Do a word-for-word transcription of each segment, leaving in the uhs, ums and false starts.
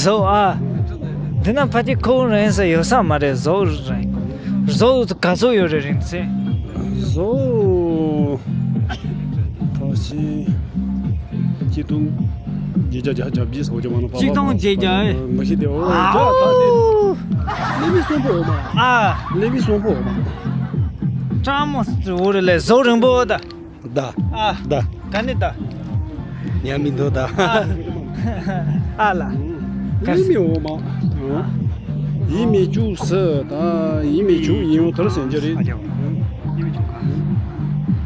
ཟོག་ཨ། འདི་ན་ཕ་གི་ཁོ་རང་ས་ཡོད་ས་མ་རེད། ཟོག་རེད། ཟོག་ག་ཚོད་ཡོད་རེད་རིང་ཚེ། ཟོག་ཕ་གི་ཆིག་སྟོང་བརྒྱད་བརྒྱ་གྱ་གྱ་བརྒྱད་ཟོག་གི་མ་ནོ་པ། ཆིག་སྟོང་བརྒྱད་བརྒྱ་ཨེ། མ་གཞི་དེ་འོ་ཨའོ། ད་ད་དེ་ཀླད་མེད་གསོན་པོ་འོ་མ། ཨ། ཀླད་མེད་གསོན་པོ་འོ་མ། ཀྲང་མོ་འོ་རེད་ལས་ཟོག་རིང་པོ་ད། ད། ཨ། ད། ག་ནས་ད། ཉལ་མི་འདུག་ད། ཨ། ཨ་ལ། ཀླད་མེད་འོ་མ། ཡིན་མི་བཅུག་ཟེར་ད། ཡིན་མི་བཅུག་ཡིན་འོ་ཐར་ཟེར་རྒྱུ་རེད།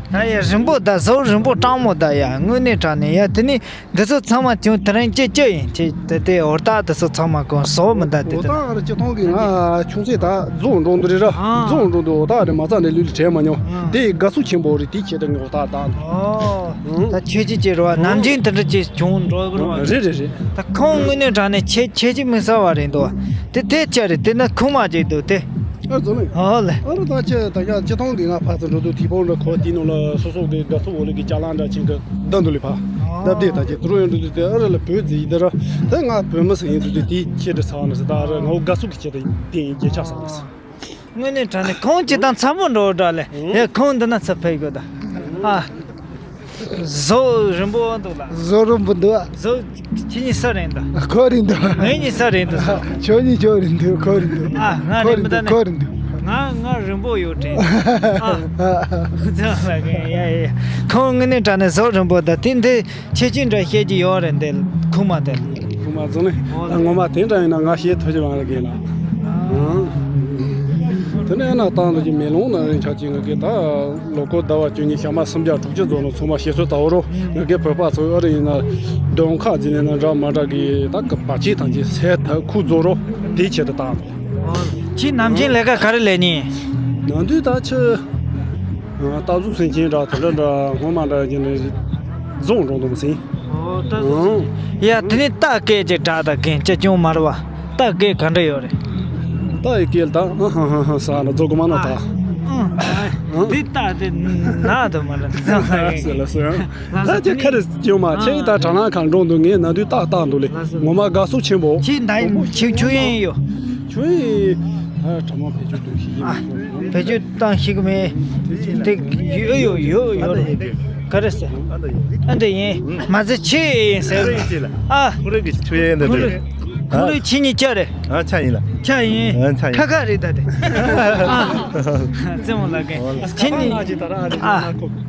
ད་ཡ་རིང་པོ་ད། ཟོག་རིང་པོ་སྤྲང་མོ་ད་ཡ། དངོས་གནས་དྲང་གནས་ཡ། དེ་ནི་འདི་ཚོ་ཚང་མ་ཅུང་དེ་རིང་ཅི་ཅི་ཡིན་ཅི། དེ་དེ་འོ་ད་དེ་ཚོ་ཚང་མ་གོང་ཟོག་མི་ད་དེ། འོ་ད་ཨ་ར་སྤྱི་བཏང་གི་ང་ཆུང་ཚེ་ད་རྫོང་འགྲོ་འདི་རེད་ར། ཨ། རྫོང་འགྲོ་འདི་འོ་ད་རེད། མ་རྩ་ནས་ལུས་ལ་དྲན་མ་མྱོང་། ཨ། དེ་དགའ་ཚོར་ཆེན་པོ་རེད། དེ་ཁྱེད་ད་ངས་འོ་ད་ད། ཨོ། ད་ཁྱོད་ཀྱིས་ཅི་རེད་བ། ནམ་རྒྱུན་དེ་འདྲ་ཅིག་བྱུང་འགྲོ་གི་རེད་བ། རེད་རེད་རེད། ད་ཁོང་དངོས་གནས་དྲང་གནས་ཁྱེད་ཁྱེད་ཀྱིས་མི་ཟ་བ་རེད་འདུག་བ། དེ་དེ་ཆ་རེད། དེ་ན་ཁུག་མ་ཅིག་འདུག་དེ། ཨ་ཙི་ནས། ཨོ་ལེ། ཨ་ར་ད་ཁྱེད་ད་ཡ་སྤྱི་བཏང་གི་ང་ཕར་ཚུར་འགྲོ་དུས་དེ་བོ་འདྲ་ཁོ་དེ་ནང་ལ་སོ་སོ་གི་དགའ་ཚོར་འོ་ལེ་གི་ཅ་ལག་འདྲ་ཆེན་གི་ད་འདུག་ལེ་ཕ། ཨོ། ད་དེ་ད་ཁྱེད་དུ་རུ་ཡོང་འགྲོ་དུས་དེ་ཨ་ར་ལ་བོད་ཟི་ཡི་དེ་ར། ད་ང་བོད་མི་ཟི་ཡིན་དུས་དེ་དེ་ཁྱེད་འདྲ་ཟ་བ་ན་ཟི། ད་ཨ་ར་ང་འོ་དགའ་ཚོར་གི་ཁྱེད་ད་དེ་ཡིན་རྒྱལ་ཆ་ཟ་བ་ན་ཟི། དངོས་གནས་དྲང་གནས་ཁོང་སྤྱི་བཏང་ཚ་པོ་འགྲོ་འདྲ་ལེ། ཨེ་ཁོང་འདི་ན་ཚ་ཕེབས་དགོས་ད། ཨ། ཟོག་རིང་པོ་འདུག་ལ། ཟོག་རིང་པོ་འདུག་ཨ། ཟོག་ཁྱེད་གཉིས་ས་རེད་འདུག་ཁོ་རེད་འདུག་ངེད་གཉིས་ས་རེད་འདུག་ཁྱོད་གཉིས་ཁྱོད་རེད་འདུག་ཁོ་རེད་འདུག་ཨ། ང་རེད་མི་ད་ནི་ཁོ་རེད་འདུག་ང་ང་རིང་པོ་ཡོད་དྲན། ཨ། ཁོ་ཚང་ལ་གན་ཡ་ཡ། ཁོང་དངོས་གནས་དྲང་གནས་ཟོག་རིང་པོ་ད། དེ་འདི་ཁྱེད་ཀྱིས་འདྲ་བཤད་ཀྱི་ཡོད་རེད་འདི་ཁུག་མ་དེ། ཁུག་མ་ཙང་ནས་ད་ངོ་མ་དེ་འདྲ་ཡིན་ན་ང་བཤད་ཐུབ་ཀྱི་མ་རེད་གན་ལ། ཨང་། དེ་ནས་ན་བཏང་འདུག་གི་མེ་ལོང་ན་རིང་ཆ་གཅིག་ང་གི་ད་ལོ་ཀོ་ཟླ་བ་བཅུ་གཉིས་ཞག་མ་སུམ་བརྒྱ་དྲུག་ཅུ་རྫོགས་ནས་ཚང་མ་བཤད་སྲོལ་ད་འོ་རོ། ང་གི་བོད་པ་ཚོ་ཨ་རི་ཡིན་ན་གདོང་ཁ་འཛིན་ནས་ན་འདྲ་མ་འདྲ་གི་ད་གི་བར་ཆད་ཐང་ཆད་ད་ཁུག་རྫོགས་རོ། དེའི་ཆེད་དུ་བཏང་འདུག་ཁྱེད་ནམ་རྒྱུན་ལས་ཀ་ག་རེ་ལས་ནི། ནམ་དུས་ད་ཆུ། ཨ། སྟག་གཟུགས་སེམས་ཅན་འདྲ་དེ་འདྲ་འདྲ་སྔོན་མ་འདྲ་ཡིན་ནས་རྫོང་འགྲོ་འདུག་ཟིན། ཨོ་ད། ཨང་། ཡ་དེ་ནས་སྟག་སྐད་ཅིག་གྲགས་ད་གན་ཅི་ཅུང་མ་རེད་བ། སྟག་སྐད་ག་འདྲ་ཡོད་རེད། སྟག་ཡི་སྐད་ད་ཨ་ཧ་ཧ་ཧ་ཟེར་ན་རྫོགས་གི་མ་ནོ་ད། ཨང་། དེ་སྟག་དེ་ན་དུ་མ་རེད་ཟེར་ལ་ཟེར། ད་ཅི་ཁ་རེ་ཅུང་མ་ཁྱེད་ད་དྲ་ལམ་ཁར་འགྲོ་འདུག་ངས་ན་དུས་སྟག་སྟག་འདུག་ལེ། ངོ་མ་དགའ་ཚོར་ཆེན་པོ། ཁྱེད་ད་ཆུ་ཆུ་ཡན་ཡོད། ཆུ་ཡན་ད་དྲ་མ་བེད་སྤྱོད་འདུག་ཤེས་ཀྱི་མ་རེད། བེད་སྤྱོད་བཏང་ཤེས་ཀྱི་མེད། དེ་ཡོད་ཡོད་ཡོད་ཡོད་རེད། ག་རེ་ཟེར། ཨ་འདི་ཡིན། མ་ཟེར་ཆི་ཡིན་ཟེར། ཨ། ཁོ་རེ་གི་ཆུ་ཡན་འདི་ཁོ་རེ་འདི། ཁོ་རེ་ཆི་ཉི་ཆ་རེད། ཨ་ཆ་ཡིན་ལ། ཆ་ཡིན། ཨ་ཆ་ཡིན། ཁ་ཁ་རེད་ད་དེ། ཨ། རྩེད་མོ་ལ་གན་ཆི་ཉི། ཨ།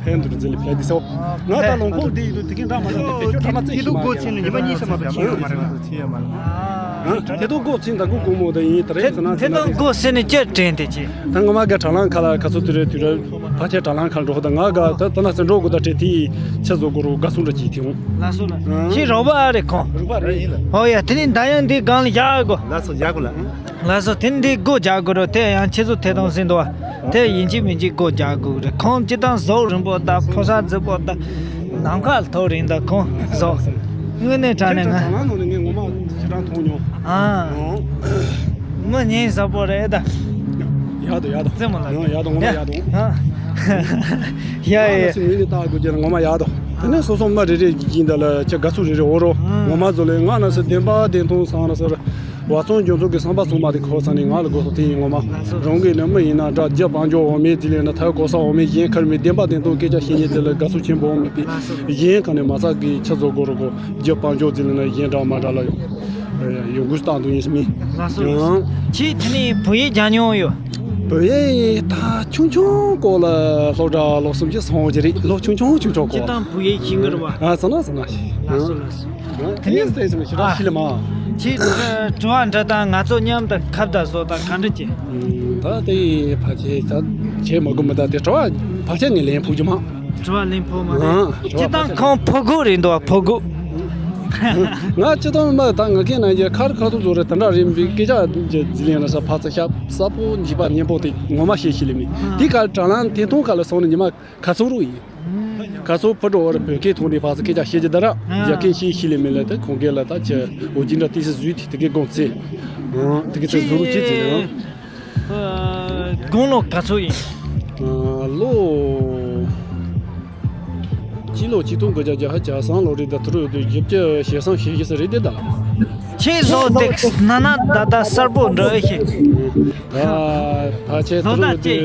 ཕན་འདུག་ཟེར་ལ་ཕན་འདུག་སོ། ང་ད་ལོང་ཁོག་འདི་ཡིན་དུས་དེ་གིན་འདྲ་མ་འདྲ་དེ་བེད་སྤྱོད་འདྲ་མ་རྩེ་ཤི་མ་རེད། ཉི་མ་གཉིས་ཙམ་མ་གཏོགས་ཤེས་ཡོད་མ་རེད། ཆེ་ཡོད་མ་རེད། དེ་དང་སྒོ་ཚིག་དང་སྒོ་ཀུ་མོ་དང་ཡིན་དེ་རེད་ཟེར་ན་དེ་དང་སྒོ་ཟེར་ནས་ཅི་དྲན་དེ་ཅི། ད་ངོ་མ་ག་དྲ་ལམ་ཁ་ལ་ཁ་སོ་དུ་རེ་དུ་རེ་ཕ་ཁྱེད་དྲ་ལམ་ཁ་འགྲོ་ད་ང་ག་ད་ད་ན་སེ་འགྲོ་དགོས་ད་དྲེ་དེ་ཆ་བཟོ་དགོས་རོ་དགའ་སོང་འདྲ་ཅིག་དེ་འོང་། ལགས་སོ་ལགས་སོ། ཁྱེད་རོགས་པ་རེད་ཁོང་། རོགས་པ་རེད་ཡིན་ལ། ཨོ་ཡ་དེ་ནི་ད་ཡང་འདི་སྒང་ལ་བཞག་དགོས། ལགས་སོ་བཞག་དགོས་ལ། ལགས་སོ་དེ་ནི་འདི་སྒོ་རྒྱག་དགོས་རོ་དེ་ཡང་ཁྱེད་ཚོ་དེ་དང་ཟིན་དོ། དེ་ཡིན་གཅིག་མིན་གཅིག་སྒོ་རྒྱག་དགོས་རེད། ཁོང་སྤྱི་བཏང་ཟོག་རིང་པོ་དང་ཕོ་གསར་རྫིག་པོ་དང་ནམ་མཁའ་ལ་མཐོ་རིང་དང་ཁོང་ཟོག་དངོས་གནས་དྲང་གནས་ང་། ཁྱེད་ཚོ་དྲ་ལམ་ནང་ནས་ངས་ངོ་མ་ཞེ་དྲག་མཐོང་མྱོང་། ཨ། ཨོ། མི་ཉན་ཟབ་པོ་རེད་ད། ཡག་དོ་ཡག་དོ། རྩེད་མོ་ལ། ཡག་དོ་ངོ་མ་ཡག་དོ། ཡ་ཡ་ཡ། ང་ལ་སེམས་ངོས་ནས་ལྟ་དགོས་ཀྱི་ངོ་མ་ཡག་དོ། དེ་ནས་སོ་སོ་མི་རེ་རེ་གི་འདི་ལ་ཁྱེད་དགའ་ཚོར་རེ་རེ་འོ་རོ། ངོ་མ་ཚོ་ལས་ང་ན་སེ་བདེན་པ་བདེན་མཐོང་སང་ན་སེ་ར། བ་ཚང་ཇོ་ཚོ་གི་བསམ་པ་སོང་མ་དེ་ཁོ་ཚང་ནས་ང་ལ་དགོས་སོ་དེ་ཡིན་ངོ་མ། རང་གི་ནི་མི་ཡིན་ན་འདྲ་རྒྱ་བང་ཇོ་འོ་མའི་དེ་ལས་ན་ཐར་གོ་ས་འོ་མའི་གཞན་ཁར་མི་བདེན་པ་བདེན་མཐོང་སྐད་ཆ་བཤད་ཉེ་དེ་ལ་དགའ་ཚོར་ཆེན་པོ་འོ་མེད་པའི་གཞན་གང་ནས་མ་ཚག་གི་ཆ་བཟོ་དགོས་རོ་གོ་རྒྱ་བང་ཇོ་དེ་ལས་ན་གཞན་འདྲ་མ་འདྲ་ལ་ཡོང་ཡོང་དགོས་སྟངས་དུ་ཡིན་སྨིན། ལགས་སོ་ལགས་སོ། ཁྱེད་དེ་ནས་བོད་ཡིག་སྦྱང་མྱོང་ཡོད། བོད་ཡིག་ད་ཆུང་ཆུང་སྐོར་ལ་སློབ་གྲྭ་ལོ་གསུམ་བཅུ་སོང་བ་ཅི་རེད་ལོ་ཆུང་ཆུང་ཆུང་ཆུང་སྐོར། ཁྱེད་དང་བོད་ཡིག་ཤེས་ཀྱི་རེད་བ། ཨ་ཙི་ན་ཙི་ན་ཤེས། ལགས་སོ་ལགས་སོ། དེ་ནས་བལྟས་སོང་ཞེ་དྲག་ཤི་ལ་མ། ཁྱེད་དྲི་བ་འདྲི་དང་ང་ཚོ་མཉམ་དུ་ཁ་བརྡ་བཟོ་དང་ག་འདྲ་བྱེད། ད་དེ་ཕལ་ཆེར་ད་བྱེད་མ་དགོས་མི་ད་དེ་དྲི་བ་ཕལ་ཆེར་ངས་ལན་ཕུག་རྒྱུ་མ། དྲི་བ་ལན་ཕུག་མ་རེད། ཨང་། དྲི་བ་སྤྱི་བཏང་ཕལ་ཆེར་ཁོང་ཕོ་རྒོད་རེད་འདུག་ཕོ་རྒོད། ང་སྤྱི་བཏང་མ་ད་ང་ཁེ་ན་ཡ་ཁར་ཁ་ཐུག་བཟོ་རེད་དེ་འདྲ་རེད་མི་སྐད་ཆ་འཛིན་ཡང་ན་ས་ཕ་ཚ་ཤ་ས་པོ་འཇིགས་པ་ཉན་པོ་དེ་ངོ་མ་ཤེས་ཤེས་ལེ་མི་དེ་ག་དྲ་ལམ་དེ་ཐོང་ག་ལ་སོང་ནས་ཉི་མ། ཁ་སང་རུ་ཡིན། ཁ་སང་ཕུ་འགྲོ་བར་བོད་སྐད་ཐོག་ནས་ཕར་ཚུར་སྐད་ཆ་བཤད་ཀྱི་ད་ར། ཨ། རྒྱ་སྐད་ཤེས་ཤེས་ལེ་མིན་ལ་ད་ཁོང་སྐད་ལ་ད་ཅི་འོ་ཇི་འདྲ་ཏི་སི་བཟོས་ཏེ་དེ་གའི་དགོངས་ཚེ། ཨང་། དེ་གའི་ཚེ་བཟོ་རུ་ཅི་ཚེ་ཨང་། དགུང་ལོ་ག་ཚོད་ཡིན། ཨ། ལོ། ཕྱི་ལོ་ཆིག་སྟོང་དགུ་བརྒྱ་བརྒྱད་ཅུ་གྱ་གསུམ་ལོ་རེད་ད། དུ་རུ་དུ་བཞི་བཅུ་ཞེ་གསུམ་ཞེ་བཞི་ཟེར་རེད་དེ་ད། ཁྱེད་ལོ་དེ་ན་ན་ད་ད་གསར་པོ་འདྲ་ཞིག་ད་ཕལ་ཆེར་དུ་ལོ་ན་རུ་ཅི་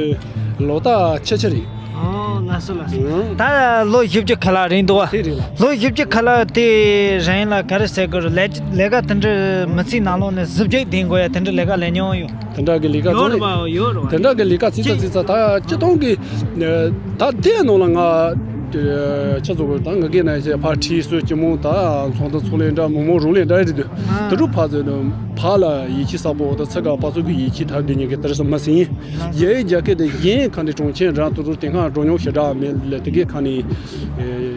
དུ་ལོ་ད་ཆེ་ཆེ་རེད། ཨོ་ལགས་སོ་ལགས་སོ། ཨང་། ད་ལོ་བཞི་བཅུ་ཁ་ལག་རིང་འདུག་བ། དེ་རེད་ལ། ལོ་བཞི་བཅུ་ཁ་ལག་དེ་རིང་ལ་ག་རེ་ཟེར་དགོས་རེད། ལས་ལས་ཀ་དེ་འདྲ་མི་ཚེ་ནང་ལོགས་ནས་གཟི་བརྗིད་ལྡན་དགོས་ཡ་དེ་འདྲ་ལས་ཀ་ལས་མྱོང་ཡོད། དེ་འདྲ་གི་ལས་ཀ་ཡོད་རེད་ཚོ་པ། ཡོད་རེད་པ། དེ་འདྲ་གི་ལས་ཀ་ཚིག་ཙམ་ཅི་ཚིག་ཙམ་ད་སྤྱི་བཏང་གི་ད་དེའི་ནང་ལ་ང་ཆ་ཚོ་གི་ད་ང་གི་ན་ཞེ་ཕ་ཁྲིད་སུ་ཅི་མོ་ད་ཚོང་ད་ཚོང་ལས་འདྲ་མོ་མོ་རུ་ལས་འདྲ་རེད་དུ། ཨ། དེ་རུ་ཕ་ཚོ་ནི་ཕ་ལ་ཡིད་ཆེས་ས་པོ་ད་ཚ་ག་པ་ཚོ་གི་ཡིད་ཆེས་ཐབས་དེ་ཉིད་ཀྱི་དེར་སུ་མ་སྲིང་ཡིན། ཡའི་རྒྱ་སྐད་དེ་གཞན་ཁ་ནས་གྲོང་ཁྱེར་འདྲ་དུ་རུ་དེ་སྔ་འགྲོ་མྱོང་ཞེ་དྲག་མེད་ལ་དེ་གའི་ཁ་ནས་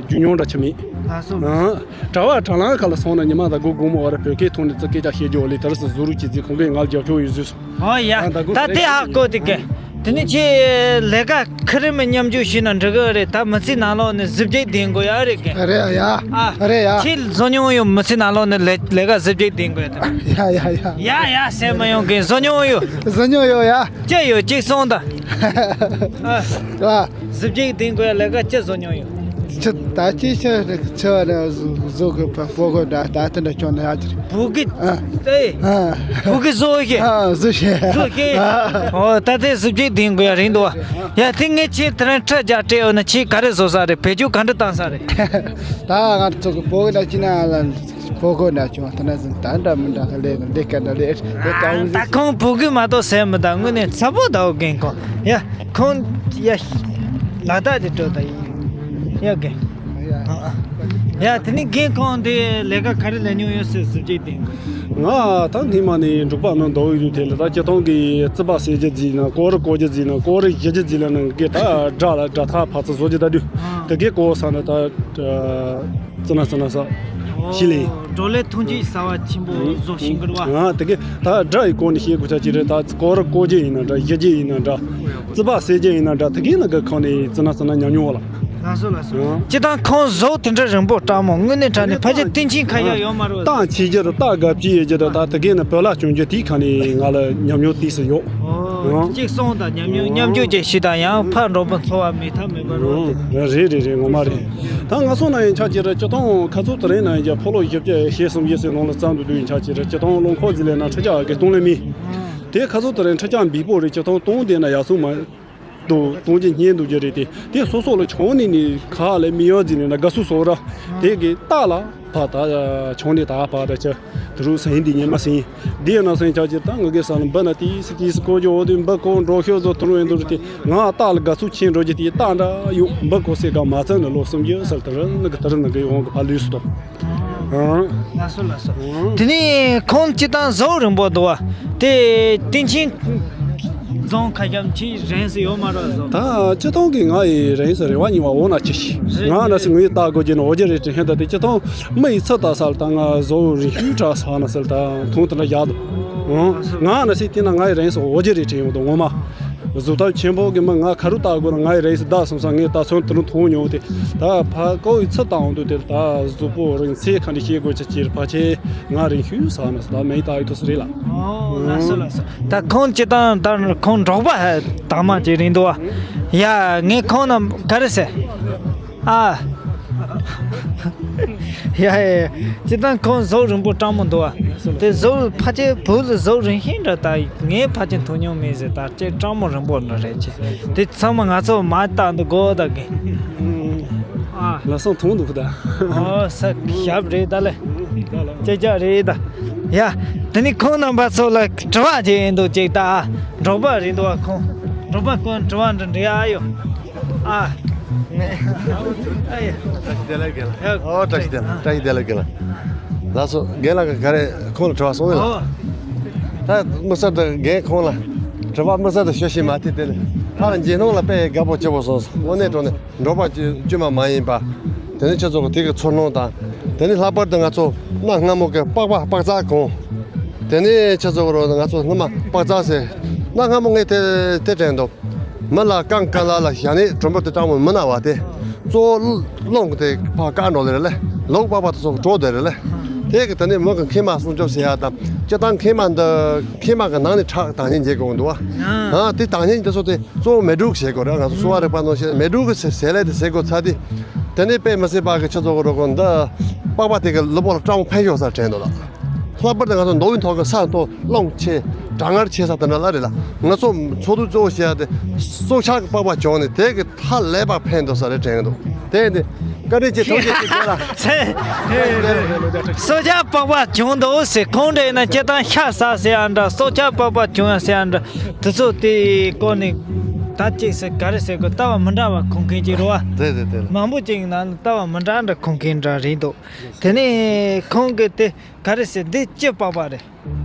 རྒྱུ་མྱོང་འདྲ་ཆ་མེད། ལགས་སོ། ཨང་། གྲྭ་བ་གྲྭ་ལང་ཁ་ལ་སོང་ན་ཉི་མ་དང་སྒོ་སྒོ་མོ་བར་བོད་སྐད་ཐོག་ནས་ཙི་སྐད་ཅག་བཤད་རྒྱུ་ལས་དར་སི་ཟུ་རུ་གྱི་རྩིས་ཁོང་གིས་ང་ལ་རྒྱབ་སྐྱོར་ཡོད་ཟུས་སོང་། ཨོ་ཡ། ཨ་ད་གོ་ད་དེ་ཧ་གོ་དེ་ག་དེ་ནི་ཁྱེད་ལས་ཀ་ཁ་རི་མི་མཉམ་འཇུག་བྱས་ན་འགྲིག་གི་རེད། ད་མི་ཚེ་ནང་ལོགས་ནས་གཟི་བརྗིད་ལྡན་དགོས་ཡ་རེད་ག་རེད་ཡ། ཨ། རེད་ཡ། ཁྱེད་བཟོ་མྱོང་ཡོད། མི་ཚེ་ནང་ལོགས་ནས་ལས་ལས་ཀ་གཟི་བརྗིད་ལྡན་དགོས་ཡ་དེ། ཡ་ཡ་ཡ། ཡ་ཡ་ཟེར་མི་ཡོང་གི་བཟོ་མྱོང་ཡོད། བཟོ་མྱོང་ཡོད་ཡ། ཅི་ཡོད་ཅིག་གསུངས་དང་། ཨ། ཨ། གཟི་བརྗིད་ལྡན་དགོས་ཡ་ལས་ཀ་ཅི་བཟོ་མྱོང་ཡོད། ཆུ་ད་ཅི་ཆུ་ཆུ་བ་ནས་བཟོ་བཟོ་དགོས་པ་སྤོ་དགོས་འདྲ་ད་དེ་འདྲ་ཁྱོད་ནས་ཡག་གི་རེད། བུ་གི་ཨ། ཨེ། ཨ། བུ་གི་བཟོ་ཤེས། ཨ་བཟོ་ཤེས། བཟོ་ཤེས། ཨ། ཨོ་ད་དེ་གཟི་བརྗིད་ལྡན་དགོས་ཡ་རེད་འདུག་བ། ཡ་དེ་ངས་ཁྱེད་དེ་རིང་ཁྲི་བརྒྱ་སྤྲད་ཡོད་ན་ཁྱེད་ག་རེ་བཟོ་ས་རེད། བེད་སྤྱོད་ག་འདྲ་བཏང་ས་རེད། ད་ང་ཚོ་གི་སྤོ་གི་འདྲ་ཅི་ན་ལ། ཕོ་གོ་ན་ཆུང་ཐ་ན་ཟིན་ད་འདྲ་མི་འདྲ་ལས་ལས་ཀ་འདྲ་ལས་ལས་ཀ་ད་ཁོང་བུ་གུ་མ་གཏོགས་ཟེར་མི་ད་དངོས་གནས་ཚ་པོ་ད་འོ་རྒན་ཁོང་ཡ་ཁོང་ཡ་ལ་དྭགས་དེ་འགྲོ་ད་ཡིན་ཡ་རྒན། ཡ་དེ་ནི་རྒན་ཁོང་དེ་ལས་ཀ་ག་རེ་ལས་མྱོང་ཡོད་ཟེར་ཟུར་གཅིག་དེ། ང་ད་སྔོན་མ་ནས་འབྲོག་པ་ནང་འདུག་ཡོད་དུས་དེ་ལ་ད་སྤྱི་བཏང་གི་རྩིད་པ་ཟེར་རྒྱུ་ཟིག་ན་སྐོར་ར་བརྐོ་རྒྱུ་ཟིག་ན་སྐོར་ར་བཞི་རྒྱུ་ཟིག་ལ་ནང་གི་ད་དགྲ་ལ་དགྲ་ཐག་ཕར་ཚུར་བཟོ་རྒྱུ་ད་དུས་དེ་གའི་གོ་ས་ན་ད། ཙི་ན་ཙི་ན་ས། ཤི་ལི། བགྲོ་གླེང་ཐུང་ཅིག་ཟ་བ་ཆེན་པོ་བཟོ་ཤིང་གི་རེད་བ། ང་དེ་གི་ད་དགྲ་ཡི་སྐོར་ནས་བཤད་དགོས་ཆ་ཅིག་རེད། ད་སྐོར་ར་བརྐོ་རྒྱུ་ཡིན་ན་འདྲ་བཞི་རྒྱུ་ཡིན་ན་འདྲ། རྩིད་པ་ཟེར་རྒྱུ་ཡིན་ན་འདྲ་དེ་གི་ནང་གི་ཁོང་ནས་ཙི་ན་ཙི་ན་ཉམས་མྱོང་བ་ལ། ལགས་སོ་ལགས་སོ། ཨང་། སྤྱི་བཏང་ཁོང་བཟོ་དེ་འདྲ་རིང་པོ་སྤྲང་མོ་དངོས་གནས་དྲང་གནས་ཕལ་ཆེར་བསྟན་ཆེན་ཁ་ཡག་ཡོད་མ་རེད་བ། ཏང་ཆེ་རྒྱུ་ར་ཏ་དགའ་བྱེད་ཡོད་རྒྱུ་ར་ད་དེ་གི་ནང་བོད་ལ་བྱུང་རྒྱུ་དེའི་ཁ་ནས་ང་ལ་ཉམས་མྱོང་ཏིས་སུ་ཡོད། ཨོ། ཨང་། གཅིག་སོང་དང་ཉམས་མྱོང་ཨང་། ཉམས་འགྱུར་ཅན་ཞིག་དང་ཡང་ཕར་འགྲོ་པ་འཚོ་བ་མེད་ཐབས་མེད་པ་རོ། ཨང་། རེད་རེད་རེད་ངོ་མ་རེད། ད་ང་ཚོ་ན་ཡང་ཆ་ཅི་རེད་སྤྱི་བཏང་ཁ་ཚུར་དེ་རིང་ན་ཡང་ཕོ་ལོ་བཞི་བཅུ་ཞེ་གསུམ་ཞེ་ཟེར་ནང་ལ་བརྩམས་འདུག་དུས་ཡང་ཆ་ཅི་རེད་སྤྱི་བཏང་རླངས་འཁོར་ཟིག་ལས་ན་ཁྲི་ཆ་གི་སྟོང་ལས་མིན། དེ་ཁ་ཚུར་དེ་རིང་ཁྲི་ཆ་འབིག་པོ་རེད་སྤྱི་བཏང་སྟོང་དེ་ན་ཡག་སོང་མ་འདུག་སྟོང་གི་བསྙེན་འདུག་རྒྱུ་རེད་དེ་དེ་སོ་སོ་ལ་ཆུང་ནས་ནི་ཁ་ལས་མི་ཡོང་ཟིག་ནས་ན་དགའ་སུ་སོ་ར་དེ་གི་རྟགས་ལ་ཕ་ད་ཆུང་ནས་ད་ཕ་ད་ཆ་དེ་རུ་སེང་འདི་ཉི་མ་སེང་འདི་ཡང་ན་སེང་ཆ་ཅི་ད་ང་གི་ས་ལ་འབུ་ན་ཏིས་ཏིས་ཀོ་ཇོ་འོ་དེ་འབུ་ཀོ་འགྲོ་ཤོ་ཟོ་དུ་རུ་ཡིན་འདུག་རེད་དེ། ང་རྟགས་ལ་དགའ་ཚུགས་ཆེན་འགྲོ་རྒྱུ་དེ་རྟགས་འདྲ་ཡོད་འབུ་གོ་སེ་ག་མ་ཚད་ནས་ལོ་སུམ་ཅུ་སར་དར་ནི་གི་དར་ནི་གི་ཡོང་གི་ཕ་ལུས་སུ་དོ། ཨང་། ལགས་སོ་ལགས་སོ། ཨང་། དེ་ནས་ཁོང་སྤྱི་བཏང་བཟོ་རིང་པོ་འདུག་བ། དེ་སྟེང་ཆེན་རྫོང་ཁ་ཤམ་ཆེ་རེད་ཟེར་ཡོད་མ་རེད་བཟོ། ད་སྤྱི་བཏང་གི་ང་ཡི་རེད་ཟེར་རེ་བ་རྙིང་བ་འོ་ན་ཅི་ཞིག་རེད། ང་ན་སི་ངའི་རྟགས་གོ་རྒྱུ་ནི་འོ་རྒྱུ་རེད་དྲན་ཧེ་ད་དེ་སྤྱི་བཏང་མི་ཡི་ཚུལ་ལྟ་སར་ད་ང་བཟོ་རིང་ཤུལ་དྲག་ས་ན་སི་ལ་ད་མཐོང་དེ་འདྲ་བཞག་འདུག་ཨང་། ང་ན་སི་དེ་ན་ང་ཡི་རེད་ཟེར་འོ་རྒྱུ་རེད་དྲན་ཡོང་འདུག་ངོ་མ། གཟུགས་ཐབས་ཆེན་པོ་གི་མི་ང་ཁ་རུ་ལྟ་དགོས་ན་ང་ཡི་རེད་ཟེར་བདག་སོང་ས་ངས་ད་སོང་དེ་རུ་མཐོང་མྱོང་དེ། ད་ཕ་ཀོ་ཡི་ཚུལ་ལྟ་འོང་དུས་དེར་ད་གཟུགས་པོ་རིང་ཚད་ག་འདྲ་ཤེས་དགོས་ཆ་ཅིར་ཕ་ཆེ་ང་རིང་ཤུལ་ས་ན་སི་ད་མེ་ཡི་ལྟ་ཡི་ཐུ་སི་རེད་ལ། ཨོ་ལགས་སོ་ལགས་སོ། ད་ཁོང་སྤྱི་བཏང་ད་ཁོང་འབྲོག་པ་དང་མ་ཅིག་རིང་འདུག་བ། ཡ་ངས་ཁོང་ན་ག་རེ་ཟེར། ཨ། ཡ་ཡ་ཡ། སྤྱི་བཏང་ཁོང་བཟོ་རིང་པོ་སྤྲང་མོ་འདུག་བ། དེ་བཟོ་ཕལ་ཆེར་བོད་ལ་བཟོ་རིང་ཤིང་འདྲ་ད་ངས་ཕལ་ཆེར་མཐོང་མྱོང་མེད་ཟེར་ད་ཅེ་སྤྲང་མོ་རིང་པོ་འདྲ་རེད་ཅེ། དེ་ཚང་མ་ང་ཚོ་མ་བཏང་འདུག་གོ་ད་གི། ཨ། ལ་སང་མཐོང་འདུག་ད། ཨོ་ས་ཞབས་རེད་ད་ལེ། ཅེ་ཅག་རེད་ད། ཡ། དེ་ནི་ཁོང་རྣམ་པ་ཚོ་ལ་དྲི་བ་ཅིག་ཡིན་འདུག་ཅིག་ད། འབྲོག་པ་རེད་འདུག་བ་ཁོང་། འབྲོག་པ་ཁོང་དྲི་བ་འདྲ་འདྲི་ཨ་ཡོ། ཨ། ཨ་ཡ། བཀྲ་ཤིས་བདེ་ལེགས་རྒན་ལགས། ཨོ་བཀྲ་ཤིས་བདེ་ལེགས། བཀྲ་ཤིས་བདེ་ལེགས་རྒན་ལགས། ལགས་སོ་རྒན་ལགས་ཀྱིས་ག་རེ་ཁོང་ལ་དྲི་བ་གསུངས་ལ། ཨོ། ད་དམིགས་བསལ་དུ་རྒན་ཁོང་ལ་དྲི་བ་དམིགས་བསལ་དུ་ཞུ་ཤེས་མ་ཐུབ་དེ་ནི་ཕར་རྗེས་གནང་ལ་དཔེ་དགའ་པོ་སྐྱིད་པོ་སོང་སོང་། དངོས་གནས་དྲང་གནས་འབྲོག་པ་དཀྱུས་མ་མ་ཡིན་པ། དེ་ནི་ཁྱེད་ཚོ་གི་དེ་གི་ཚོར་སྣང་དང་། དེ་ནི་ལྷག་པར་དུ་ང་ཚོ་གནའ་སྔ་མོ་གི་པགས་པ་པགས་རྩག་གོང་། དེ་ནི་ཁྱེད་ཚོ་གི་རོ་ང་ཚོ་སྔོན་མ་པགས་རྩག་ཟེར། གནའ་སྔ་མོ་ངས་དེ་དེ་དྲན་འདུག་མི་ལ་རྐང་ཀ་ལ་ལ་ཞྭ་ནི་གྲོམ་པ་དེ་སྤྲང་མོ་མི་ན་བ་དེ། གཙོ་བོ་རླུང་གི་དེ་ཕར་བཀག་འགྲོ་ལེ་རེད་ལེ། ལོག་པགས་པ་དེ་ཚོ་གྲོ་དེ་རེད་ལེ། དེ་གི་དེ་ནི་མི་གི་མཁལ་མ་སྲུང་སྐྱོབ་ཟེར་ཡ་དང་། སྤྱིར་བཏང་མཁལ་མ་འདི་མཁལ་མ་གི་ནང་ནས་ཁྲག་དྭངས་སྙིགས་འགྱེད་དགོས་འདུག་བ། ཨ། དེ་དྭངས་སྙིགས་འདི་ཚོ་དེ་གཙོ་བོ་མེ་འབྲུག་བྱེད་དགོས་རེད། ང་ཚོ་གསོ་བ་རིག་པ་ནང་བཞིན་མེ་འབྲུག་གི་ཟས་ལས་དེ་ཟས་གོ་ཚ་དེ། དེ་ནས་དཔེ་མི་སྲིད་པ་གི་ཆུ་ཚོད་གི་རོ་གོ་འདི་པགས་པ་དེ་གི་ལུས་པོ་ལ་སྐྲངས་ཕན་ཤོག་ས་དྲན་འདུག་ལ། ལྷག་པར་དུ་ང་ཚོ་མདོ་དབུས་ཐོག་གི་ས་མཐོ་རླུང་ཆེ་གྲང་ངར་ཆེ་ས་དེ་འདྲ་ལ་རེད་ལ། ང་ཚོ་ཚོགས་འདུ་གཙོ་བོ་བྱས་ཏེ་སྲོག་ཆགས་ཀྱི་པགས་པ་བྱུང་ནས་དེ་གི་ཧ་ལས་པ་ཕན་འདུག་ས་རེད་དྲན་གི་འདུག་དེ་ནི་བཀའ་དྲིན་ཆེ་ཐུགས་རྗེ་ཆེ་ལ། སྲོག་ཆགས་པགས་པ་བྱུང་འདུག་ཟེར་ཁོང་འདྲ་ཡིན་ན་སྤྱིར་བཏང་ཤ་ཟ་ཟེར་ཡ་འདྲ་སྲོག་ཆགས་པགས་པ་བྱུང་ཡ་ཟེར་ཡ་འདྲ་དེ་ཚོ་དེ་སྐོར་ནས་ད་ཅིག་ཟེར་ག་རེ་ཟེར་དགོས་ལྟ་བ་མི་འདྲ་བ་གོ་མཁན་ཅིག་རེད་བ། དེ་དེ་དེ་ལ། མང་པོ་ཅིག་ནང་ལ་ལྟ་བ་མི་འདྲ་འདྲ་གོ་མཁན་འདྲ་རེད་འདུག་དེ་ནས་ཁོང་གིས་དེ་ག་རེ་ཟེར་འདི་ཅི་པགས་པ་རེད།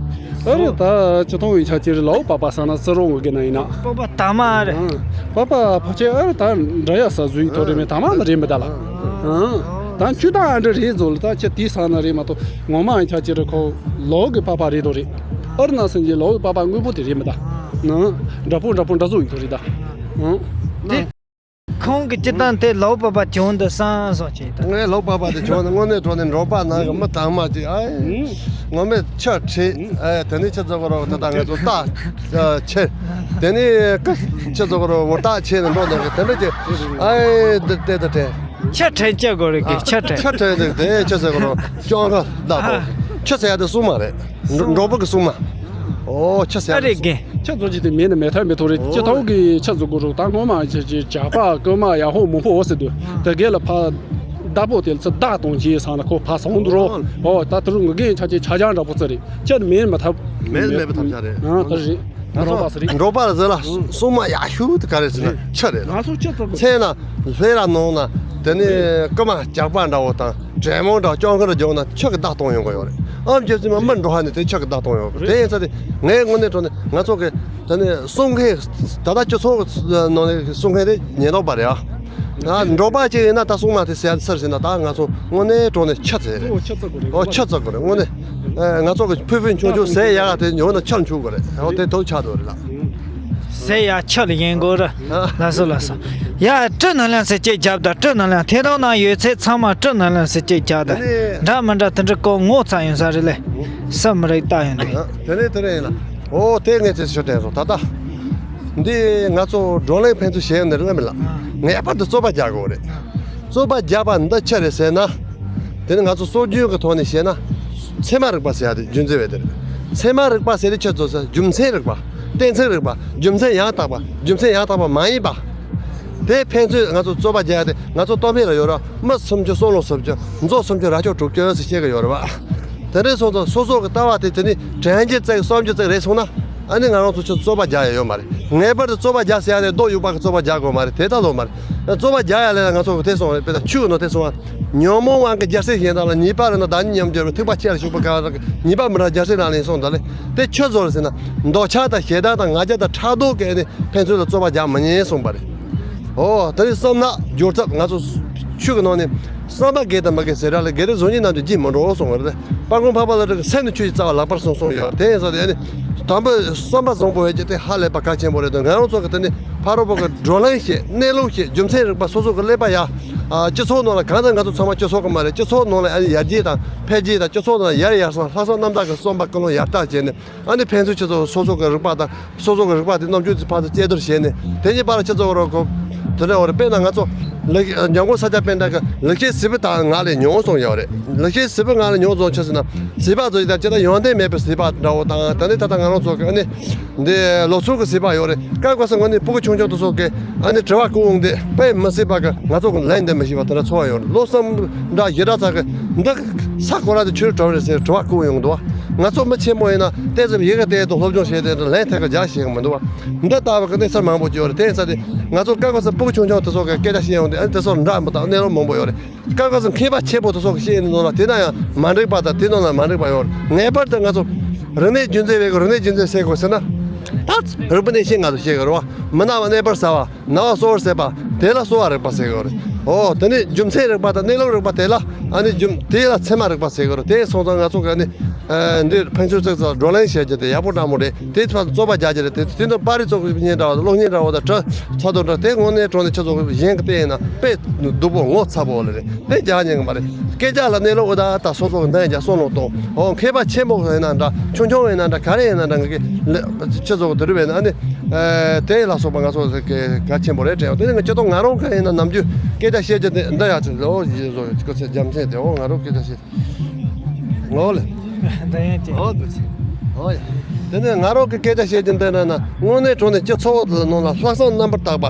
ཨ་རེ་ད་སྤྱིར་བཏང་བའི་ཆ་ཅིག་ལའོ་པགས་པ་ཟེར་ན་སུ་རོང་གི་ན་ཡིན་ན། པགས་པ་དྭངས་མ་རེད། ཨང་། པགས་པ་ཕལ་ཆེར་ཨ་རེ་ད་འདྲ་ཡ་ས་བཟོ་ཡི་ཐོག་རེད་མེད་དྭངས་མ་ནི་རེད་མི་ད་ལ། ཨང་། ད་ཆུ་དྭངས་ཨ་འདྲ་རེད་བཟོ་ལ་ད་ཆུ་དེ་ས་ན་རེད་མ་གཏོགས་ངོ་མ་ཡང་ཆ་ཅིག་རེད་ཁོ་ལའོ་གི་པགས་པ་རེད་དོ་རེད། ཨ་རེ་ན་སེང་གི་ལའོ་གི་པགས་པ་དངོས་པོ་དེ་རེད་མི་ད། ཨང་། འདྲ་པོ་འདྲ་པོ་འདྲ་བཟོ་ཡི་ཐོག་རེད་ད། ཨང་། དེ། ཁོང་གི་སྤྱིར་བཏང་དེ་ལའོ་པགས་པ་བྱུང་འདུག་བསམ་སོང་ཅིག་ད། ངའི་ལའོ་པགས་པ་དེ་བྱུང་ན་དངོས་གནས་དྲང་གནས་འབྲོག་པ་ནང་གི་མི་དྭངས་མ་ཅིག་ཨ། ངོ་མས་ཆུ་ཁྲིད་ཨ། དེ་ནས་ཆུ་ཚོད་གོ་རོགས་ད་ལྟ་ང་ཚོ་རྟ་ཁྱེར། དེ་ནས་ཀི་ཆུ་ཚོད་གོ་རོགས་འོ་རྟ་ཁྱེར་ནས་འགྲོ་ནས་དེ་འདྲ་ཅིག་ཨ། དེ་དེ་དེ་དེ། ཆུ་ཁྲིད་ཅི་དགོས་རེད་གི་ཆུ་ཁྲིད། ཆུ་ཁྲིད་དེ་དེ་ཆུ་ཚོད་གོ་རོགས་སྐྱོང་ག་ད་གོ། ཆུ་ཟེར་ཡ་དེ་སྲུང་མ་རེད། འབྲོག་པ་གི་སྲུང་མ། ཨོ་ཆུ་ཟེར་ཡ་ཨ་རེད་དེ་གི། ཆུ་བཟོ་རྒྱུ་དེ་མེད་ན་མེད་ཐབས་མེད་ཐོག་རེད། ཨོ་ཅི་ཐོག་གི་ཆུ་བཟོ་དགོས་རུང་ད་སྔོན་མ་ཆུ་ཆུ་ཇག་པ་རྐུན་མ་ཡག་ཧོ་མང་པོ་འོ་ཟེར་དུས་དེ་གས་ལ་ཕ་བདག་པོ་དེ་ལ་ཚུར་བདག་གཏོང་བྱས་སང་ན་ཁོ་ཕ་སོང་འདུག་རོ། ཨོ་ད་དུ་རུ་ངུ་གེ་ཆ་ཆེ་ཆ་ཅང་འདྲ་པོ་ཙི་རེད། ཆུ་མེད་མ་ཐབས་མེད་མེད་པ་ཐབས་ཆ་རེད། ཨ་ད་རེད། འབྲོག་པ་ཟེར་ལ་འབྲོག་པ་ཟེར་ལ་སྲུང་མ་ཡག་ཤོས་དེ་ག་རེ་ཟེར་ན་ཆུ་རེད་ལ། ང་ཚོ་ཆུ་ཚོ་མཚན་ན་ལྷས་ར་ནང་ན་དེ་ནས་རྐུན་མ་ཇག་པ་འདྲ་བོ་དང་དྲེད་མོང་འདྲ་སྐྱོང་མཁན་ར་འཇོག་ན་ཆུ་གི་བདག་གཏོང་ཡོང་གི་ཡོད་རེད། ཨམ་རྒྱབ་ཙི་མ་མི་འགྲོ་ཧ་ནས་དེ་ཆུ་གི་བདག་གཏོང་ཡོང་གི་རེད། དེ་ཡིན་ཙང་དེ་ངའི་དངོས་གནས་དྲང་གནས་ང་ཚོ་གི་དེ་ནས་སྲུང་མཁན་ད་ལྟ་སྤྱི་ཚོགས་ནང་ནས་སྲུང་མཁན་དེ་ཉེན་རྟོག་པ་རེད་ཨ། ད་འབྲོག་པ་ཅིག་ཡིན་ན་ད་སྲུང་མ་དེ་ཟེར་ཚར་ཟིན་ན་ད་ང་ཚོ་དངོས་གནས་དྲང་གནས་ཆུ་ཚོད་རེད། ཨོ་ཆུ་ཚོད་དགོས་རེད་དངོས་གནས། ང་ཚོ་གི་ཕུད་ཕུད་ཆུང་ཆུང་ཟས་ཡག་དེ་ཉོ་ན་ཆར་འཆུག་དགོས་རེད། ཨོ་དེ་དོག་ཆགས་འདུག་རེད་ལ། ཟས་ཡག་ཆུ་ལ་ཡིན་དགོས་རེད། ལགས་སོ་ལགས་སོ། ཡ་སྤྲི་ནང་ལན་ཟེར་གཅིག་རྒྱབ་དང་སྤྲི་ནང་ལན་ཐེ་རང་ནང་ཡོད་ཚད་ཚང་མ་སྤྲི་ནང་ལན་ཟེར་གཅིག་རྒྱབ་དང་འདྲ་མི་འདྲ་དེ་འདྲ་ཀོ་ངོ་ཚ་ཡོང་ས་རེད་ལེ། ས་མི་རིགས་ལྟ་ཡོང་དུས། དེ་ནས་དེ་རེད་ཡིན་ལ། ཨོ་དེ་ངས་ཚེ་ཤོ་དྲན་སོང་ད་ལྟ། འདི་ང་ཚོ་བགྲོ་གླེང་ཕན་ཚུན་བྱས་ཡོང་ནས་རེད་མིན་ལ། ངེས་པར་དུ་རྩོད་པ་རྒྱག་དགོས་རེད། རྩོད་པ་རྒྱག་པ་འདི་ཆི་རེད་ཟེར་ན། དེ་ནི་ང་ཚོ་སྲོལ་རྒྱུན་གྱི་ཐོག་ནས་བཤད་ན། ཚད་མ་རིག་པ་ཟེར་ཡ་དེ་རྒྱུ་མཚན་བས་དེ་རེད། ཚད་མ་རིག་པ་ཟེར་དེ་ཆི་ཚོད་ཟེར་རྒྱུ་མཚན་རིག་པ། གཏན་ཚིགས་རིག་པ། རྒྱུ་མཚན་ཡང་དག་པ། རྒྱུ་མཚན་ཡང་དག་པ་མ་ཡིན་པ། དེ་ཕན་ཚུན་ང་ཚོ་རྩོད་པ་རྒྱག་ཡ་དེ་ང་ཚོ་སྟོད་སྨད་ལ་ཡོད་ར་མི་སུམ་ཅུ་བསམ་བློ་སུམ་ཅུ་མཛོ་སུམ་ཅུ་རྭ་ཅོ་དྲུག་ཅུ་ཟེར་བཤད་གི་ཡོད་ར་བ། དེ་འདྲའི་སོང་ཙང་སོ་སོ་གི་ལྟ་བ་དེ་དེ་ནི་དྲན་གྱི་རྩིས་སུམ་ཅུ་རྩིས་རེད་སོང་ན། ཨ་ནི་ང་རང་ཚོ་ཆུ་རྩོད་པ་རྒྱག་ཡ་ཡོད་མ་རེད། ངེས་པར་དུ་རྩོད་པ་རྒྱག་ཟེར་ཡ་དེ་རྡོ་གཡུག་པ་གི་རྩོད་པ་རྒྱག་དགོས་མ་རེད་དེ་ལྟ་ལོ་མ་རེད། རྩོད་པ་རྒྱག་ཡ་ལས་ལ་ང་ཚོ་གི་དེ་སོང་རེད་དཔེ་ད་ཆུ་གི་ནང་དེ་སོང་བ། ཉོན་མོངས་དབང་གི་རྒྱལ་སྲས་གཞན་དག་ལ་ཉེས་པ་རེ་ན་བདག་ཉིད་ཉམས་འགྱུར་བའི་ཐེག་པ་ཆེ་ལ་ཞུགས་པ་ག་ར་གི་ཉེས་པ་མི་འདྲ་རྒྱལ་སྲས་རང་ལས་སོང་ད་ལས་དེ་ཆུ་རྩོད་ཟེར་ན་འདོད་ཆགས་དང་ཞེ་སྡང་དང་ང་རྒྱལ་དང་ཕྲག་དོག་གི་ནི་ཕན་ཚུན་ལ་རྩོད་པ་རྒྱག་མི་ཉན་གསུངས་པ་རེད། ཨོ་དེ་ནི་བསམ་ན་སྦྱོར་ཐབས་ང་ཚོ་ཆོས་ཀྱི་ནང་ནས་བསམ་པ་དགེ་དང་མི་དགེ་ཟེར་ར་ལས་དགེ་རེ་བཟང་ཉིད་རྣམས་ཀྱི་རྗེས་མི་འགྲོ་གསུངས་པ་རེད། དཔལ་མགོན་འཕགས་པ་ལ་དྲག་སེམས་ནི་ཆོས་ཀྱི་རྩ་བ་ལག་པར་སོང་གསུངས་ཡོད་དེ་ཡིན་ཙང་དེ་ནི་དམ་པའི་བསམ་པ་བཟང་པོ་བས་ཀྱི་དེ་ཧ་ལས་པ་གལ་ཆེན་པོ་རེད་དང་ང་རང་ཚོ་གི་དེ་ནི་ཕ་རོལ་པོ་གི་བགྲོ་གླེང་བྱེད་གནས་ལུགས་བྱེད་རྒྱུ་མཚན་རིག་པ་སོ་སོ་གི་ཀླད་པ་ཡ། སྤྱི་ཚོགས་ནང་ལ་གང་ལྟར་ང་ཚོ་ཚང་མ་སྤྱི་ཚོགས་ཀྱི་མ་རེད། སྤྱི་ཚོགས་ནང་ལ་ཨ་ནི་ཡར་རྒྱས་དང་འཕེལ་རྒྱས་དང་སྤྱི་ཚོགས་ནང་ལ་ཡར་ཡར་སོང་ལྷག་བསམ་རྣམ་དག་གི་བསམ་པ་ཀུན་སློང་ཡར་དྲག་བྱས་ནས་ཨ་ནི་ཕན་ཚུན་སྤྱི་ཚོགས་སོ་སོ་གི་རིག་པ་དང་སོ་སོ་གི་རིག་པ་དེ་རྣམ་འགྱུར་གྱི་ཕར་ཚུར་གཅེས་བསྡུར་བྱས་ནས་དེ་གཉིས་བར་ལ་སྤྱི་ཚོགས་རོགས་གོ་དེ་འདྲ་བ་རེད། དཔེར་ན་ང་ཚོ་ལི་ཉང་གོ་ས་སྐྱ་པཎྜི་ཏ་གི་ལི་ཤི་སི་པི་དང་ང་ལས་ཉུང་སོང་ཡོད་རེད། ལི་ཤི་སི་པི་ང་ལས་ཉུང་སོང་ཆི་ཟེར་ན་སི་པ་ཚོ་ཡི་དང་སྤྱི་དང་ཡོན་ཏན་མེད་པའི་སི་པ་འདྲ་བོ་དང་ད་ནི་ད་ལྟ་ང་རང་ཚོ་གི་ཨ་ནི། འདི་ལོ་ཚོད་ཀྱི་སྲིད་པ་ཡོད་རེད། སྐབས་སྐབས་སུ་ང་ནི་སྤུ་གུ་ཆུང་ཆུང་དེ་ཚོ་གི་ཨ་ནི་དྲི་བ་བཀོད་འོང་དེ་དཔེ་མི་སྲིད་པ་གི་ང་ཚོ་གི་ལན་འདེབས་མི་ཤེས་པ་དེ་འདྲ་ཚོར་བ་ཡོད་རེད། ལོ་གསུམ་འདྲ་བཞི་འདྲ་ཚར་གི་འདི་ས་གོ་ར་དེ་ཆུ་གྲོལ་རེད་ཟེར་དྲི་བ་བཀོད་ཡོང་འདུག་ང་ཚོ་མི་ཆེན་མོ་ཡིན་ན་ཏོག་ཙམ་ཡི་གེ་དེ་དང་སློབ་སྦྱོང་བྱས་ཏེ་ལན་ཐད་ཀར་རྒྱག་ཤེས་གི་མི་འདུག་འདི་ལྟ་བུ་གི་གནས་ཚུལ་མང་པོ་ཅིག་ཡོད་རེད། དེ་ཡིན་ཙང་དེ་ང་ཚོ་སྐབས་སྐབས་སུ་སྤུ་གུ་ཆུང་ཆུང་དེ་ཚོ་གི་སྐད་ཆ་བཤད་ཡོང་དུས་ཨ་ནི་དེ་ཚོར་འདྲ་མི་དང་གནས་ལུགས་མང་པོ་ཡོད་རེད། སྐབས་སྐབས་སུ་མཁས་པ་ཆེན་པོ་དེ་ཚོ་གི་བཤད་ཡིན་ནོ་ལ་དེ་ན་ཡང་མ་འགྲིག་པ་དང་དེ་ནང་ལ་མ་འགྲིག་པ་ཡོད་རེད། ངེས་པར་དུ་ང་ཚོ་རིག་གནས་རྒྱུན་འཛིན་བྱེད་དགོས། རིག་གནས་རྒྱུན་འཛིན་བྱེད་དགོས་ཟེར་ན། ད་རིག་པ་གནས་ཤིང་ང་ཚོ་བཤད་དགོས་རེད་བ། མི་ན་བ་གནས་པར་ཟ་བ། ན་བ་གསོ་བར་བྱེད་པ། དེ་ལ་གསོ་བ་རིག་པ་ཟེར་དགོས་རེད། ཨོ་དེ་ནི་རྒྱུ་མཚན་རིག་པ་དང་གནས་ལུགས་རིག་པ་དེ་ལ་ཨ་ནི་རྒྱུ་དེ་ལ་ཚད་མ་རིག་པ་ཟེར་དགོས་རེད། དེ་སོང་ཙང་ང་ཚོ་གི་ཨ་ནི། ཨ་འདི་ཕན་ཚུན་ཚིག་ཚགས་བགྲོ་གླེང་བྱེད་རྒྱུ་དེ་ཡག་པོ་འདྲ་མོ་རེད། དེ་ཕར་རྩོད་པ་རྒྱག་རྒྱུ་རེད། དེ་དེ་འདྲ་པར་རིས་ཚོགས་པའི་བརྙན་འདྲ་བ་དང་གློག་བརྙན་འདྲ་བ་དང་གྲ་ཚ་དོ་འདྲ་དེ་དངོས་གནས་དྲང་གནས་ཁྱེད་ཚོ་གཞན་གྱི་བལྟས་ཡིན་ན་དཔེ་སྡུག་པོ་ངོ་ཚ་པོ་ལ་རེད། དེ་རྒྱག་ཉན་གི་མ་རེད། སྐད་ཆ་ལ་གནས་ལུགས་འོ་ད་ད་སོ་སོ་གི་འདང་རྒྱག་བསམ་བློ་གཏོང་། འོ་མཁས་པ་ཆེན་པོ་ཡིན་ན་འདྲ། ཆུང་ཆུང་ཡིན་ན་འདྲ། ག་རེ་ཡིན་ན་འདྲ། ངེད་ཀྱི་ཁྱེད་ཚོ་གི་དེ་རུ་བས་ན་ཨ་ནི་དེ་ལ་སོགས་པ་ང་ཚོ་གལ་ཆེན་པོ་རེད་དྲན། དེ་ནི་ང་སྤྱི་ཚོགས་ང་རང་ག་ཡིན་ན་ནམ་རྒྱུན་སྐད་ཆ་བཤད་རྒྱུ་དེ་འདི་ཡག་ཆེ། འོ་ཡིན་བཟོ་ཡོད་ཀྱི་ཚེ་རྒྱ་མཚན་དེ་འོ་ང་རང་སྐད་ཆ་བཤད། ངོ་ལ། ད་ཡང་ཅི། ཨོ་དུ་ཆེ། ཨོ་ཡ། དེ་ནས་ང་རང་གི་སྐད་ཆ་བཤད་ཀྱིན་བསྡད་ན་ན་དངོས་གནས་དྲང་གནས་སྤྱི་ཚོགས་ནང་ལ་ལྷག་བསམ་རྣམ་པར་དག་པ།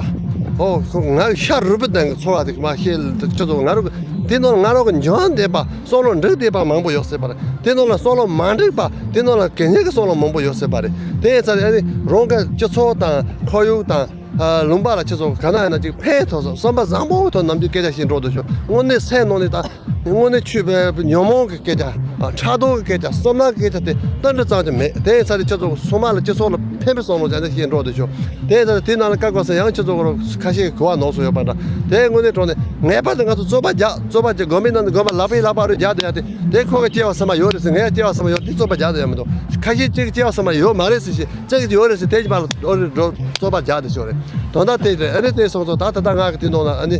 ཨོ་ཁོ་ང་ཤ་རུས་པའི་གདན་གྱི་ཚོར་བ་དེ་མ་ཤེས་ལ་སྤྱི་ཚོགས་ང་རང་གི་དེ་ནང་ང་རང་གི་འཇོན་བསྡད་པ་བསམ་བློ་འགྲིག་བསྡད་པ་མང་པོ་ཡོད་སྲིད་པ་རེད། དེ་ནང་ལ་བསམ་བློ་མ་འགྲིག་པ་དེ་ནང་ལ་གད་སྙིགས་ཀྱི་བསམ་བློ་མང་པོ་ཡོད་སྲིད་པ་རེད། དེ་ཡིན་ཙང་ཨ་ནི་རང་གི་སྤྱི་ཚོགས་དང་ཁོར་ཡུག་དང་། ལུང་པ་ལ་ཁྱེད་ཚོ་ག་ན་ཡིན་ན་ཅིག་ཕན་ཐོགས་སོང་བསམ་པ་བཟང་པོ་ཐོག་ནམ་རྒྱུན་སྐད་ཆ་བཤད་འགྲོ་འདུག་ཤོག་དངོས་གནས་སེམས་ནང་ནས་ད་དངོས་གནས་ཆོས་པའི་ཉོན་མོངས་ཀྱི་སྐད་ཆ། ཕྲག་དོག་གི་སྐད་ཆ། བསམ་ནག་གི་སྐད་ཆ་དེ་ཏན་ཏན་ཙམ་ཅིག་མེད། དེ་ཡིན་ཙང་ཁྱེད་ཚོ་ཚང་མ་ལ་སྤྱི་ཚོགས་ལ་ཕན་པའི་བསམ་བློ་ཅན་དེ་བཤད་འགྲོ་འདུག་ཤོག་དེ་ཡིན་ཙང་དེ་ནང་ལ་བཀའ་བཀའ་ཟེར་ཡང་ཁྱེད་ཚོ་ཁ་ཤས་ཀྱི་གོ་བ་ནོར་སོང་ཡོད་པ་འདྲ། དེ་དངོས་གནས་དྲང་གནས་ངེས་པར་དུ་ང་ཚོ་རྩོད་པ་རྒྱག་རྩོད་པ་རྒྱག་དགོན་པའི་ནང་ནས་དགོན་པ་ལག་པའི་ལག་པ་རུ་རྒྱག་བསྡད་ཡ་དེ་དེ་ཁོ་གི་སྐྱེ་བ་སེམས་པ་ཡོད་རེད་ཟེར། ངའི་སྐྱེ་བ་སེམས་པ་ཡོད་དེ་རྩོད་པ་རྒྱག་བསྡད་ཡ་མི་འདུག་ཁ་ཤས་ཅིག་སྐྱེ་བ་སེམས་པ་ཡོད་མ་རེད་ཟེར་ཞིག་ཅིག་ཡོད་རེད་ཟེར། དེ་ཅི་པ་ལ་ཨོ་རེད་འགྲོ་རྩོད་པ་རྒྱག་དེ་ཤོར་རེད། དོན་དག་དེ་རེད། ཨ་ནི་དེ་སོང་ཙང་ད་ད་ལྟ་ང་གི་དེ་ནང་ལ་ཨ་ནི་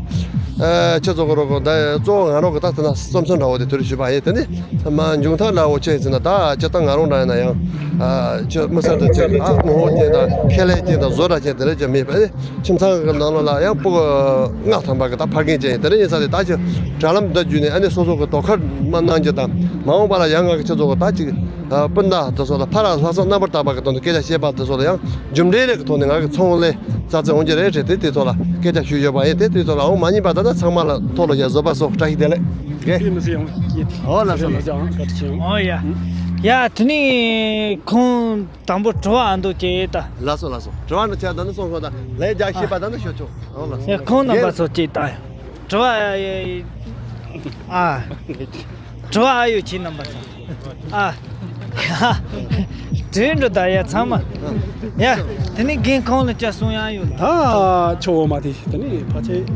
ཨ་ཁྱེད་ཚོ་གི་རོགས་གོ་ད་གཙོ་བོ་ང་རང་གི་ད་ད་ལྟ་བསམ་ཚུལ་འདྲ་བོ་དེ་དེ་རུ་ཞུས་པ་ཡིན། དེ་ནི་མ་མཇུག་མཐར་འདྲ་བོ་ཅི་ཡིན་ཟེར་ན་ད་སྤྱིར་བཏང་ང་རང་འདྲ་ཡིན་ན་ཡང་ཨ་ཁྱོད་མི་སེར་དང་ཁྱེད་ཨ་ངོ་བོ་ཅན་དང་ཁེ་ལས་ཅན་དང་བཟོ་གྲྭ་ཅན་དེ་འདྲ་ཅིག་མེད་པ། ཨ་ནི་ཁྱིམ་ཚང་གི་ནང་ལོགས་ལ་ཡང་སྤུ་གུ་ལྔ་ཐམ་པ་གི་ད་ཕ་རྒན་ཅན་ཡིན། དེ་འདྲ་ཡིན་ས་དེ་ད་ཅི་དྲ་ལམ་འདི་བརྒྱུད་ནས་ཨ་ནི་སོ་སོ་གི་དོ་ཁུར་མ་གནང་རྒྱུ་དང་མ་འོངས་པ་ལ་ཡང་ང་གི་ཁྱེད་ཚོ་གི་ད་ཅིག་སྤུན་ཟླ་དེ་ཚོ་ལ་ཕར་ལྷག་བསམ་རྣམ་པར་དག་པ་གི་ཐོག་ནས་སྐད་ཆ་བཤད་པ་དེ་ཚོ་ལ་ཡང་རྒྱུ་འབྲས་རེ་གི་ཐོག་ནས་ང་གི་ཚོང་ལས་རྩ་རྩེ་འོང་རྒྱུ་རེད་དྲན་ཏེ་དེ་ཐོག་ལ་སྐད་ཆ་ཞུས་ཡོད་པ་ཡིན། དེ་དེ་ཐོག་ལ་འོང་མ་ཉན་པ་ད་ལྟ་ཚང་མ་ལ་ཐོག་ལ་ཡ་བཟོད་པ་སོགས་བཀྲ་ཤིས་བདེ་ལེགས་རེད། ཨོ་ལགས་སོ་ལགས་སོ། ཨོ་ཡ། ཡ་དེ་ནི་ཁོང་དང་པོ་དྲི་བ་ཨ་འདུག་ཅེས་ད། ལགས་སོ་ལགས་སོ། དྲི་བ་འདི་ཆ་ད་ནི་སོང་ཁོ་ད་ལས་རྒྱག་ཤེས་པ་ད་ནི་ཤོད་ཆོག་ཨོ་ལགས་སོ། ཡ་ཁོང་རྣམ་པ་ཚོ་ཅེས་ད་དྲི་བ་ཨ། དྲི་བ་ཨ་ཡོད་ཁྱེད་རྣམ་པ་ཚོ། ཨ། དྲིན་འགྲོ་ད་ཡ་ཚང་མ། ཡ། དེ་ནི་རྒན་ཁོང་ལ་བཅར་སོང་ཡང་ཡོད། ད་ཆོག་འོ་མ་དེ་དེ་ནི་ཕལ་ཆེར་ཡང་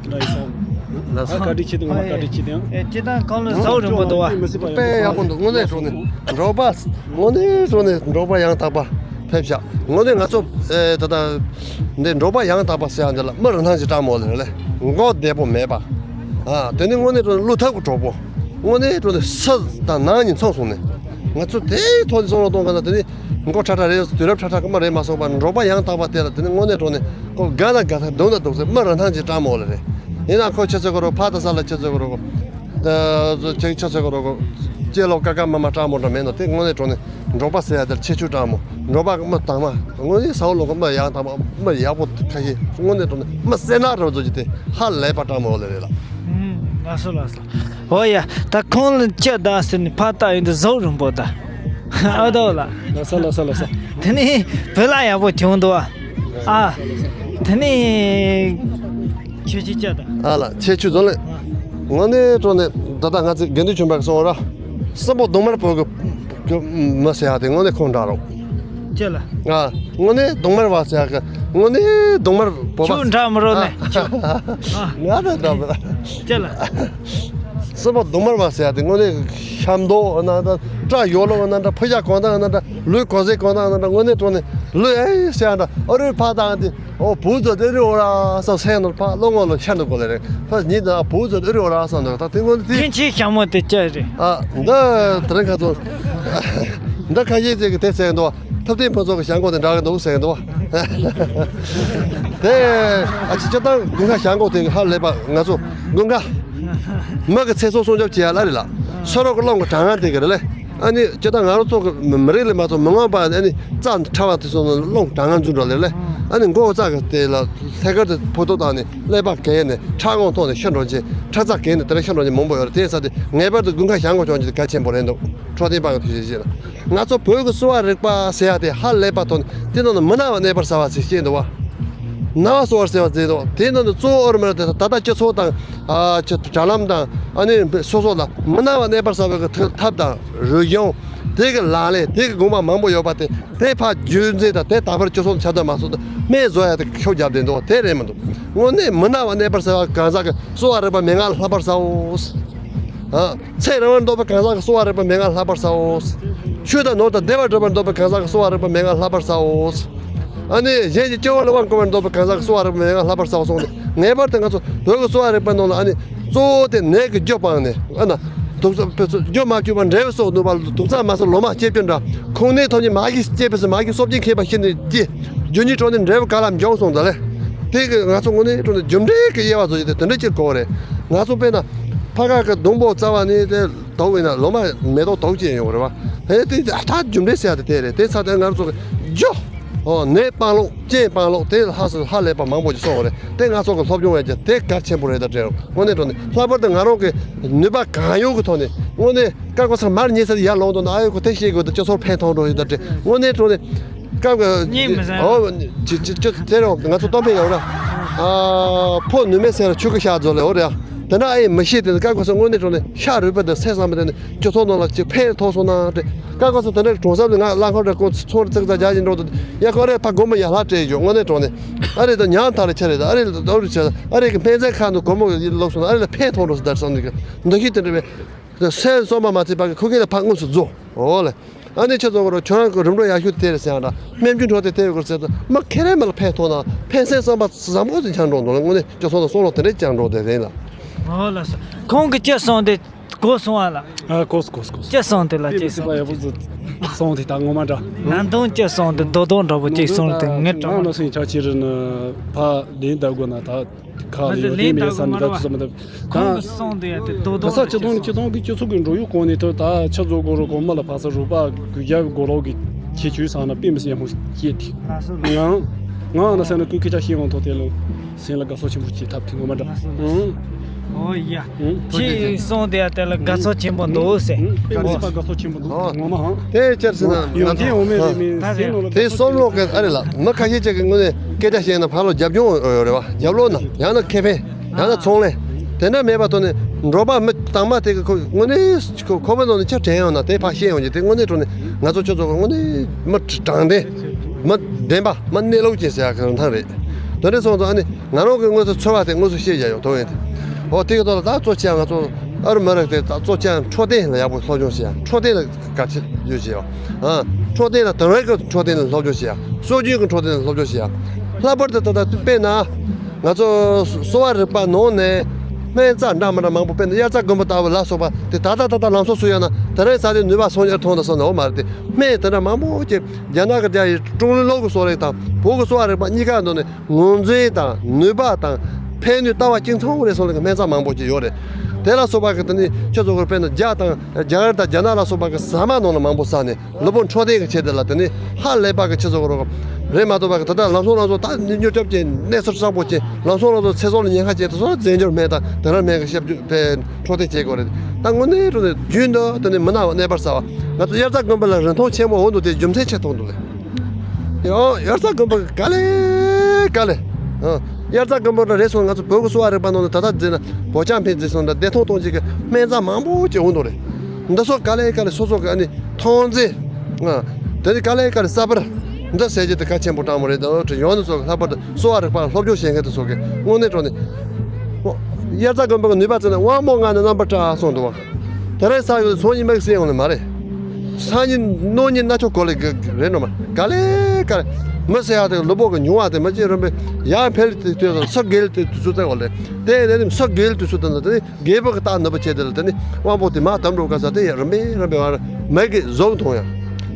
འདྲ་ཡིན་ས། ལགས་སོ། བཀའ་དྲིན་ཆེ་དང་བཀའ་དྲིན་ཆེ་དང་། ཨེ་སྤྱི་བཏང་ཁོང་ལ་ཟོག་རིན་པོ་འདུག་བ། དཔེ་ཡག་པོ་འདུག་དངོས་གནས་དྲང་གནས་འབྲོག་པ། དངོས་གནས་དྲང་གནས་འབྲོག་པ་ཡང་དག་པ་ཕེབས་ཤག་དངོས་གནས་ང་ཚོ་ཨེ་ད་ལྟ་འདི་འབྲོག་པ་ཡང་དག་པ་ཟེར་ཡ་འདི་ལ་མི་རིན་ཐང་ཅིག་སྤྲང་མོ་ལ་རེད་ལེ། མགོ་བདེ་པོ་མེད་པ། ཨ་དེ་ནི་དངོས་གནས་དྲང་གནས་བློ་ཐབས་ཀྱི་གྲོགས་པོ། དངོས་གནས་དྲང་གནས་ས་དང་ནང་གཉིས་མཚུངས་སོང་ནས། ང་ཚོ་དེའི་ཐོག་ནས་བསམ་བློ་གཏོང་ག་ན་དེ་ནི་མགོ་ཁྲ་ཁྲ་རེད། དུས་རབས་ཁྲ་ཁྲ་གི་མ་རེད་མ་སོང་བར་འབྲོག་པ་ཡང་དག་པ་དེ་ལ་དེ་ནི་དངོས་གནས་དྲང་གནས་ཁོ་དགའ་ན་དགའ་ཐག་སྡུག་ན་སྡུག་ཚེ་མི་རིན་ཐང་ཅིག་སྤྲང་མོ་ལ་རེད། ཡིན་ན་ཁོ་ཁྱེད་ཚོ་གི་རོགས་ཕ་ད་ས་ལ་ཁྱེད་ཚོ་གི་རོགས་ཅིག་ཁྱེད་ཚོ་གི་རོགས་སྐྱེ་ལོ་ཀ་ཀ་མ་མ་སྤྲང་མོ་འདྲ་མེད་ན་དེ་དངོས་གནས་དྲང་གནས་འབྲོག་པ་ཟེར་ཡ་དེར་ཁྱད་ཆོས་སྤྲང་མོ། འབྲོག་པ་མི་དྭངས་མ་དངོས་གནས་ས་འོག་ལོག་གི་མི་ཡང་དྭངས་མ་མི་ཡག་པོ་ཁ་ཤས་དངོས་གནས་དྲང་གནས་མི་སེར་ནག་རུ་བཟོ་རྒྱུ་དེ་ཧ་ལས་པ་སྤྲང་མོ་ལ་རེད་ལ། ལགས་སོ་ལགས་སོ། འོ་ཡ། ད་ཁོང་ལ་ཅི་ད་ཟེར་ནས་ཕར་ལྟ་ཡོང་དུས་ཟོག་རིན་པོ་ད། ཨ་དོ་ལ། ལགས་སོ་ལགས་སོ་ལགས་སོ། དེ་ནི་བོད་ལ་ཡག་པོ་བྱུང་འདུག་ཨ། ཨ། དེ་ནི་ཁྱོད་ཅི་ཅི་ད། ཨ་ལ་ཁྱེད་ཆུ་ཟོ་ལེ། དངོས་གནས་དྲང་གནས་ད་ལྟ་ང་ཚོ་དགེ་འདུན་ཆོས་འཕེལ་གྱིས་གསུངས་པ་ར། སྲིན་པོ་གདོང་དམར་བོད་ཀྱི་མི་ཟེར་ཡ་དེ་དངོས་གནས་ཁོང་འདྲ་རོགས། ཅི་ལ། ཨ། དངོས་གནས་གདོང་དམར་བ་ཟེར་ཡ་གི་དངོས་གནས་གདོང་དམར་བོད་པ། ཁྱོད་འདྲ་མི་རོགས་ནས་ཁྱོད། ང་ད་འདྲ་མི་ར། ཅི་ལ། སྲིན་པོ་གདོང་དམར་བ་ཟེར་ཡ་དེ་དངོས་གནས་ཤ་མདོག་ན་འདྲ། སྐྲ་ཡོ་ལོ་ན་འདྲ། ཕུ་ཤ་གང་དང་ན་འདྲ། ལུས་གོས་ཟས་གང་དང་ན་འདྲ། དངོས་གནས་དྲང་གནས་ལུས་ཨེ་ཟེར་ཡ་འདྲ། ཨ་རུ་ཕ་དང་དེ། ཨོ་བུ་ཚོ་དེ་རི་འོ་ར་སོ་སེང་ནོར་ཕ་ལོ་ངོ་ལོ་ཤར་འདུག་གོ་ལེ་རེད། ཕ་ཉིད་ད་བུ་ཚོ་དེ་རི་འོ་ར་སོ་འདུག་ད་དེ་ངོ་དེ། ཁྱེད་ཆེ་ཤ་མོ་དེ་ཅི་རེད། ཨ་འདི་དེ་རིང་ཁ་ཚོ་འདི་ཁ་ཤས་ཅིག་གི་དེ་ཟེར་འདུག་ཐུབ་བསྟན་ཕུན་ཚོགས་ཀྱི་ཞྭ་མགོ་དེ་འདྲ་གི་འདུག་ཟེར་འདུག་དེ་ཨ་ཅི་ཅི་ད་དགུན་ཁ་ཞྭ་མགོ་དེ་ཧ་ལས་པ་ང་ཚོ་དགུན་ཁ་མི་གི་ཚེ་སྲོག་སྲུང་སྐྱོབ་བྱེད་ཡ་ལ་རེད་ལ། སོ་རོག་གི་རླུང་གི་གྲང་ངར་དེ་གི་རེད་ལེ། ཨ་ནི་སྤྱིར་བཏང་ང་རང་ཚོ་གི་མི་རིགས་ལས་མ་ཚོ་མི་མངོན་པ་ཨ་ནི་རྩ་ཕྲ་བ་དེ་ཚོ་ནི་རླུང་གྲང་ངར་འཛུལ་འགྲོ་ལེ་ལེ། ཨ་ནི་མགོ་རྩ་གི་དེ་ལ་ལྷས་དཀར་དེ་ཕོ་ཐོག་བཏང་ནས་ཀླད་པ་གས་ནས་ཁྲག་ངོ་ཐོག་ནས་ཤི་འགྲོ་ཅེས་ཁྲག་རྩ་གས་ནས་དེ་ལ་ཤི་འགྲོ་ཅེས་མང་པོ་ཡོད་རེད། དེ་ས་དེ་ངེས་པར་དུ་དགུན་ཁ་ཞྭ་མགོ་གྱོན་རྒྱུ་དེ་གལ་ཆེན་པོ་རེད་འདུག་འཕྲོད་བསྟེན་པ་གི་དུས་ཆེན་བྱས་ན་ང་ཚོ་བོད་ཀྱི་གསོ་བ་རིག་པ་ཟེར་ཡ་དེ་ཧ་ལས་པ་ཐོག་ནས་དེ་ནང་ནས་མི་ན་བ་གནས་པར་ཟ་བ་ཟེར་བཤད་འདུག་བ། ན་བ་གསོ་བར་ཟེར་བ་ཟེར་འདུག་དེ་ནང་ནས་གཙོ་བོ་ཨོ་རི་མི་ར་དེ་ད་ལྟ་སྤྱི་ཚོགས་དང་ཨ་ཆ་དྲ་ལམ་དང་ཨ་ནི་སོ་སོ་ལ་མི་ན་བ་གནས་པར་ཟ་བའི་གི་ཐབས་དང་རོལ་དབྱངས་དེ་གི་ལག་ལེན་དེ་གི་དགོངས་པ་མང་པོ་ཡོད་པ་དེ་དེ་ཕར་རྒྱུན་འཛིན་དང་དེ་ད་བར་སྤྱི་ཚོགས་ཁྱབ་བསྒྲགས་མ་སོང་དུས་སྨན་བཟོ་ཡ་དེ་ཤུགས་རྒྱབ་བསྡད་འདུག་དེ་རེད་མི་འདུག་དངོས་གནས་མི་ན་བ་གནས་པར་ཟ་བ་གང་ཟག་གི་གསོ་བ་རིག་པ་མན་ངག་ལ་བསླབ་པར་ཟའོ། ཨ། ཚེ་རིང་བར་འདོད་པའི་གང་ཟག་གིས་གསོལ་བ་རེག་པ་མན་ངག་ལྷག་པར་ཟའོ། ཆོས་དང་ནོར་དང་བདེ་བ་སྒྲུབ་པར་འདོད་པའི་གང་ཟག་གིས་གསོལ་བ་རེག་པ་མན་ངག་ལྷག་པར་ཟའོ། ཨ་ནི་གཞན་གྱི་སྐྱེ་བོ་ལ་དབང་བསྐུར་བར་འདོད་པའི་གང་ཟག་གིས་གསོལ་བ་རེག་པ་མན་ངག་ལྷག་པར་ཟའོ་གསུངས་ཏེ། ངེས་པར་དུ་ང་ཚོ་བོད་ཀྱི་གསོལ་བ་རེག་པ་ནང་ལ་ཨ་ནི་གཙོ་བོ་དེ་ནད་ཀྱི་རྒྱུ་སྤངས་ནས། ཨ་ན། དུག་རྩ་ཕུད་ཚུལ་རྒྱུ་མ་བཅོས་པར་འབྲས་བུ་གསོག་ནུས་པ་ལ། དུག་རྩ་མ་ཟ་ལོ་མ་སྐྱེ་རྒྱུ་འདྲ། ཁུངས་སྣེ་ཐོབ་ནས་མ་གིས་སྐྱེས་པའི་སུ་མ་གིས་གསོ་སྦྱིན་མཁས་པ་ཤེས་ནས་ཀྱི། རྒྱུ་ཉིད་གྲོགས་ནས་འབྲས་བུ་ག་ལ་འབྱུང་གསུངས་ད་ལེ། དེ་གི་ང་ཚོ་དངོས་གནས་དྲང་གནས་རྒྱུ་འབྲས་ཀྱི་དབྱེ་བ་བཟོ་རྒྱུ་དེ་དེ་འདྲ་ཅིག་གོ་བ་རེད། ང་ཚོ་དཔེར་ན། ཕ་ག་གི་སྡོང་པོ་རྩ་བ་ནས་དེ་དོག་ཡིན་ན་ལོ་མ་མེ་ཏོག་དོག་ཅན་ཡོང་རེད་བ། ཧེ་དེ་ད་རྒྱུ་འབྲས་ཟེར་ཡ་དེ་དེ་རེད། དེ་ཚ་དེ་ང་ཚོ་གི་རྒྱུ། ཨོ་ནད་སྤང་ལོག་རྐྱེན་སྤང་ལོག་དེ་ལྷག་སུ་ཧ་ལས་པ་མང་པོ་ཅིག་གསུངས་པ་རེད། དེ་ང་ཚོ་གི་སློབ་སྦྱོང་ཡོད་ཀྱི་དེ་གལ་ཆེན་པོ་རེད་ད་དྲན། དངོས་གནས་དྲང་གནས་ལྷག་པར་དུ་ང་རང་གི་ནུས་པ་གང་ཡོད་ཀྱི་ཐོག་ནས་དངོས་གནས་ཀ་ཀོ་ཚང་མར་ཉེ་སར་ཡར་ལོངས་དང་ཨ་ཡོད་ཁོ་དེ་ཤེས་དགོས་དང་སྤྱི་ཚོགས་ཕན་ཐོགས་འགྲོ་ཡོད་ད་དྲན། དངོས་གནས་དྲང་གནས་སྐབས་གཉིད་མི་ཟ། ཨོ་ཅི་ཅི་ཅི་དེ་རང་ང་ཚོ་གཏམ་དཔེ་ཡོད་ར། ཨ་ཕོ་ནུ་མའི་སེམས་ལ་ཆུ་ཁ་ཤ་རྫོགས་ལེ་འོ་རེད། དེ་འདྲ་ཨེ་མི་ཤེས་དེ་ཀ་ཀོ་ཚང་དངོས་གནས་དྲང་གནས་ཤ་རུས་པ་དང་སེམས་བསམ་པ་དེ་ནི། སྤྱི་ཚོགས་ནང་ལ་ཅིག་ཕན་ཐོགས་སོང་ན་སྤྲད། ཀ་ཀོ་ཚོ་དེ་འདྲའི་གྲོང་གསེབ་ནས་ང་གླ་འཁོར་རེ་ཀོ་ཚོང་རེ་ཙག་ཙག་རྒྱག་བཞིན་འགྲོ་དུས་ཡ་ཁོ་རེ་ཕ་དགོན་པ་ཡ་ལྷ་སྤྲད་ཡོད། དངོས་གནས་དྲང་གནས་ཨ་རེ་ད་ཉང་ཐག་རེ་ཆ་རེ་ད་ཨ་རེ་ད་ཨོ་རེ་ཆ་ཨ་རེ་གི་སྨན་རྩིས་ཁང་དུ་སྒོར་མོ་ལོག་སོང་ན་ཨ་རེ་ལ་ཕན་ཐོགས་འགྲོ་སོང་ད་བསམ་ནས་གི་འདུ་ཤེས་དེ་འདྲ་བས་སེམས་གསོ་མ་མ་བྱས་པ་གི་ཁོ་གི་ལ་ཕ་དངོས་སུ་རྫོགས་འོ་ལེ། ཨ་ནི་ཁྱེད་ཚོ་གོ་རོ་ཁྱོད་རང་གི་རིམ་གྲོ་ཡག་ཤོས་དེ་རེད་ཟེར་ཡང་འདྲ། སྨན་རྒྱུ་འཕྲོད་དེ་དེ་ཡོད་གི་ཟེར་ད་མི་ཁེ་རེ་མ་ལ་ཕན་ཐོགས་ན་ཕན་སེམས་བསམ་པ་བཟང་པོ་ཞིག་འཆང་འགྲོ་འདུག་ལ། དངོས་གནས་སྤྱི་ཚོགས་ལ་གསོག་ལོག་དེ་འདྲས་ཀྱང་འགྲོ་དེ་རེད་ལ། ཨོ་ལགས་སོ། ཁོང་གི་ཅི་གསུང་དེ་གོ་སོང་ཨ་ལ། ཨ་གོ་སོང་གོ་སོང་གོ་སོང་། ཅི་གསུང་དེ་ལ་ཅི་གསུང་དེ། ཡག་པོ་ཟིག་གསུང་དེ་ད་ངོ་མ་འདྲ། ང་དང་ཅི་གསུང་དེ་རྡོག་རྡོག་འདྲ་པོ་ཅིག་གསུང་དེ་ངས་དྲང་མ། ང་ལ་སེང་ཆ་ཆེ་རུ་ནི་ཕ་ལེན་ད་དགོས་ན་ད། ཁ་ལ་ཡོད་དེ་མེད་ས་ནི་ད་ཚོ་མ་ད་ཁོང་གི་གསུང་དེ་ཡ་དེ་རྡོག་རྡོག་ག་ས་ཆི་ཐོང་ནི་ཆི་ཐོང་གི་སྤྱི་ཚོགས་ཀྱི་འགྲོ་ཡུལ་གོང་ནས་ཐོས་ད་ཆི་བཟོ་དགོས་རུ་གོང་མ་ལ་ཕ་ས་རུ་པ་གུ་རྒྱ་གི་གོ་ལོག་གི་ཁྱེད་ཆོས་ཚང་ན་དཔེ་མི་སྲིད་ཡག་མོ་སྐྱེས་ཏེ། ང་ང་ན་ས་ན་ཀུན་ཁྱེད་ཅག་ཤེས་ཡོང་ཐོག་དེ་ལ་སེམས་ལ་དགའ་ཚོར་ཆེན་པོ་སྐྱེས་ཐབས་དེ་ངོ་མ་འདྲ། ཨོ་ཡ། ཁྱེད་གསུང་དེ་ཡ་དེ་ལ་དགའ་ཚོར་ཆེན་པོ་འདུག་ཟེར། དཔེ་མི་སྲིད་པ་དགའ་ཚོར་ཆེན་པོ་འདུག་ངོ་མ་ཧང་། དེ་ཅར་སི་ན་ཡོང་ཐེངས་འོ་མེད་རེད་མི་སེམས་ནང་ལ་དེ་བསམ་བློ་གི་ཨ་རེ་ལ་མི་ཁ་ཤས་ཅིག་གི་ངོས་ནས་སྐད་ཆ་བཤད་ན་ཕར་ལོ་རྒྱབ་ལྗོངས་ཡོད་རེད་བ། རྒྱབ་ལོགས་ན་ཡང་ན་ཁེ་ཕན་ཡང་ན་ཚོང་ལས་དེ་འདྲ་མེད་པ་ཐོག་ནས་འབྲོག་པ་མི་དང་མ་དེ་གི་ཁོ་དངོས་གནས་ཁོ་ཁོ་པ་ནང་ནས་ཆ་དྲན་ཡོང་ན་དེ་ཕར་ཤེས་ཡོང་རྒྱུ་དེ་དངོས་གནས་དྲང་གནས་ང་ཚོ་ཁྱོད་ཚོ་གི་དངོས་གནས་མི་དྲང་བདེན་མི་བདེན་པ་མི་གནས་ལུགས་ཅན་ཟེར་ཡག་གི་རིན་ཐང་རེད། དེ་འདྲ་སོང་ཙང་ཨ་ནི་ང་རང་གི་དངོས་སུ་ཚོར་བ་དེ་དངོས་སུ་བཤད་བཞག་ཡོད་དོ་ཡིན་ཏེ། ཨོ་དེ་གི་ཐོག་ལ་ད་གཙོ་ཆེ་ང་ཚོ་ཨ་རི་མི་རིགས་དེ་ད་གཙོ་ཆེ་འཕྲོད་བསྟེན་ལ་ཡག་པོ་སློབ་སྦྱོང་བྱེད་ཡ། འཕྲོད་བསྟེན་ལ་གལ་ཆེ་ཡོད་བྱེད་ཡ། ཨ་འཕྲོད་བསྟེན་ལ་དེང་རབས་ཀྱི་འཕྲོད་བསྟེན་ལ་སློབ་སྦྱོང་བྱེད་ཡ། སྲོལ་རྒྱུན་གྱི་འཕྲོད་བསྟེན་ལ་སློབ་སྦྱོང་བྱེད་ཡ། ལྷག་པར་དུ་ད་ལྟ་དཔེར་ན་ང་ཚོ་གསོ་བ་རིག་པ་ནང་ནས་སྨན་རྩ་འདྲ་མི་འདྲ་མང་པོ་དཔེར་ན་དབྱར་རྩྭ་དགུན་འབུ་ལྟ་བུ་ལ་སོགས་པ་དེ་ད་ལྟ་ད་ལྟ་ལམ་སང་སུ་ཡོད་ན་དེ་རིང་ས་དེ་ནུས་པ་སངས་རྒྱས་མཐོང་དང་སོང་ན་འོ་མ་རེད་དེ། སྨན་དེ་འདྲ་མང་པོ་ཅིག་རྒྱ་ནག་གི་རྒྱ་ཡི་ཀྲུང་ལི་ལོག་གི་གསོ་རིག་དང་བོད་ཀྱི་གསོ་བ་རིག་པ་གཉིས་ཀ་འདོན་ནས། ངོས་འཛིན་དང་ནུས་པ་དང་ཕན་ནུས་ལྟ་བ་གཅིག་མཚུངས་རེད་སོང་ལ་སྨན་རྩ་མང་པོ་ཅིག་ཡོད་རེད། དེ་ལ་སོགས་པ་གི་དེ་ནི་ཁྱེད་ཚོ་གི་དཔེར་ན་རྒྱ་དང་རྒྱ་གར་དང་རྒྱ་ནག་ལ་སོགས་པ་གི་ཟ་མ་ནང་ལ་མང་པོ་ཟ་ནས་ལུས་པོ་འཕྲོད་བསྟེན་གི་ཆེད་དེ་ལ་དེ་ནི་ཧ་ལས་པ་གི་ཁྱེད་ཚོ་གི་རོགས་རེད་མ་གཏོགས་པ་གི་ད་ལྟ་ལམ་སང་ལམ་སང་ད་ནི་མྱུར་སྐྱོབ་ཀྱི་གནས་ཚུལ་གསར་པོ་ཅིག་ལམ་སང་ལམ་སང་ཚེ་སྲོག་ལ་ཉེན་ཁ་ཅིག་དེ་ཚོ་རྫས་འགྱུར་སྨན་དང་དེ་འདྲ་སྨན་གི་ཞབས་ཞུ་དེ་འཕྲོད་བསྟེན་བྱེད་དགོས་རེད། ད་དངོས་གནས་དྲང་གནས་རྒྱུན་དུ་དེ་ནི་མི་ན་བ་གནས་པར་ཟ་བ་ང་ཚོ་དབྱར་རྩྭ་དགུན་འབུ་ལ་རིན་ཐང་ཆེན་པོ་འོང་འདུག་དེ་རྒྱུ་མཚན་ཆེ་མཐོང་འདུག་ལེ། ཡང་དབྱར་རྩྭ་དགུན་འབུ་ག་ལེ་ག་ལེ། ཨ། དབྱར་རྩྭ་དགུན་འབུ་རེད་སོང་ང་ཚོ་བོད་ཀྱི་གསོ་བ་རིག་པ་ནང་ནས་ད་ལྟ་བརྩིས་ན་བོད་ལྕགས་ཕན་བརྩིས་སོང་ད་བདེ་ཐང་གཏོང་བྱེད་ཀྱི་སྨན་རྩྭ་མང་པོ་ཅིག་འོང་འདུག་རེད། འདི་ཚོ་ག་ལེ་ག་ལེ་སོ་སོ་གི་ཨ་ནི་ཐོན་རྫས། ཨ། དེ་ནི་ག་ལེ་ག་ལེ་ས་པར། འདི་ཟེར་རྒྱུ་དེ་གལ་ཆེན་པོ་དྲང་མོ་རེད་དོ་དྲི་ཡོང་ནི་ཚོ་གི་ལྷག་པར་དུ་གསོ་བ་རིག་པ་ལ་སློབ་སྦྱོང་བྱེད་མཁན་དེ་ཚོ་གི་དངོས་གནས་དྲང་གནས། དབྱར་རྩྭ་དགུན་འབུ་གི་ནུས་པ་བརྩིས་ན་དབང་པོ་ལྔ་ནི་རྣམ་པར་བཀྲ་གསུངས་འདུག་བ། དེ་རིང་ས་ཡོད་ཚོང་གཉིས་མིག་སེ་ཡོང་ནི་མ་རེད། སང་ཉིན་གནངས་ཉིན་གནག་ཕྱོགས་གོ་ལེ་གི་རེད་ནོ་མ་ག་ལེ་ག་ལེ། མི་ཟེར་ཡ་དེ་ལུས་པོ་གི་མྱོང་བ་དེ་མི་ཅི་རིམ་པས་ཡར་འཕེལ་དེ་དུས་སུ་སུ་རྒས་དེ་དུས་ཚོད་དེ་གོ་ལེ། དེ་ནས་ནི་སུ་རྒས་དུས་ཚོད་དེ་ནི་དེ་ནི་རྒས་པོ་གི་རྟགས་ནུས་པ་ཆེ་དེ་ལ་དེ་ནི་དབང་པོ་དེ་མར་དམ་འགྲོ་ག་ས་དེ་ཡ་རིམ་པས་རིམ་པས་བར་མིག་གི་གཟུགས་མཐོང་ཡ། རྣ་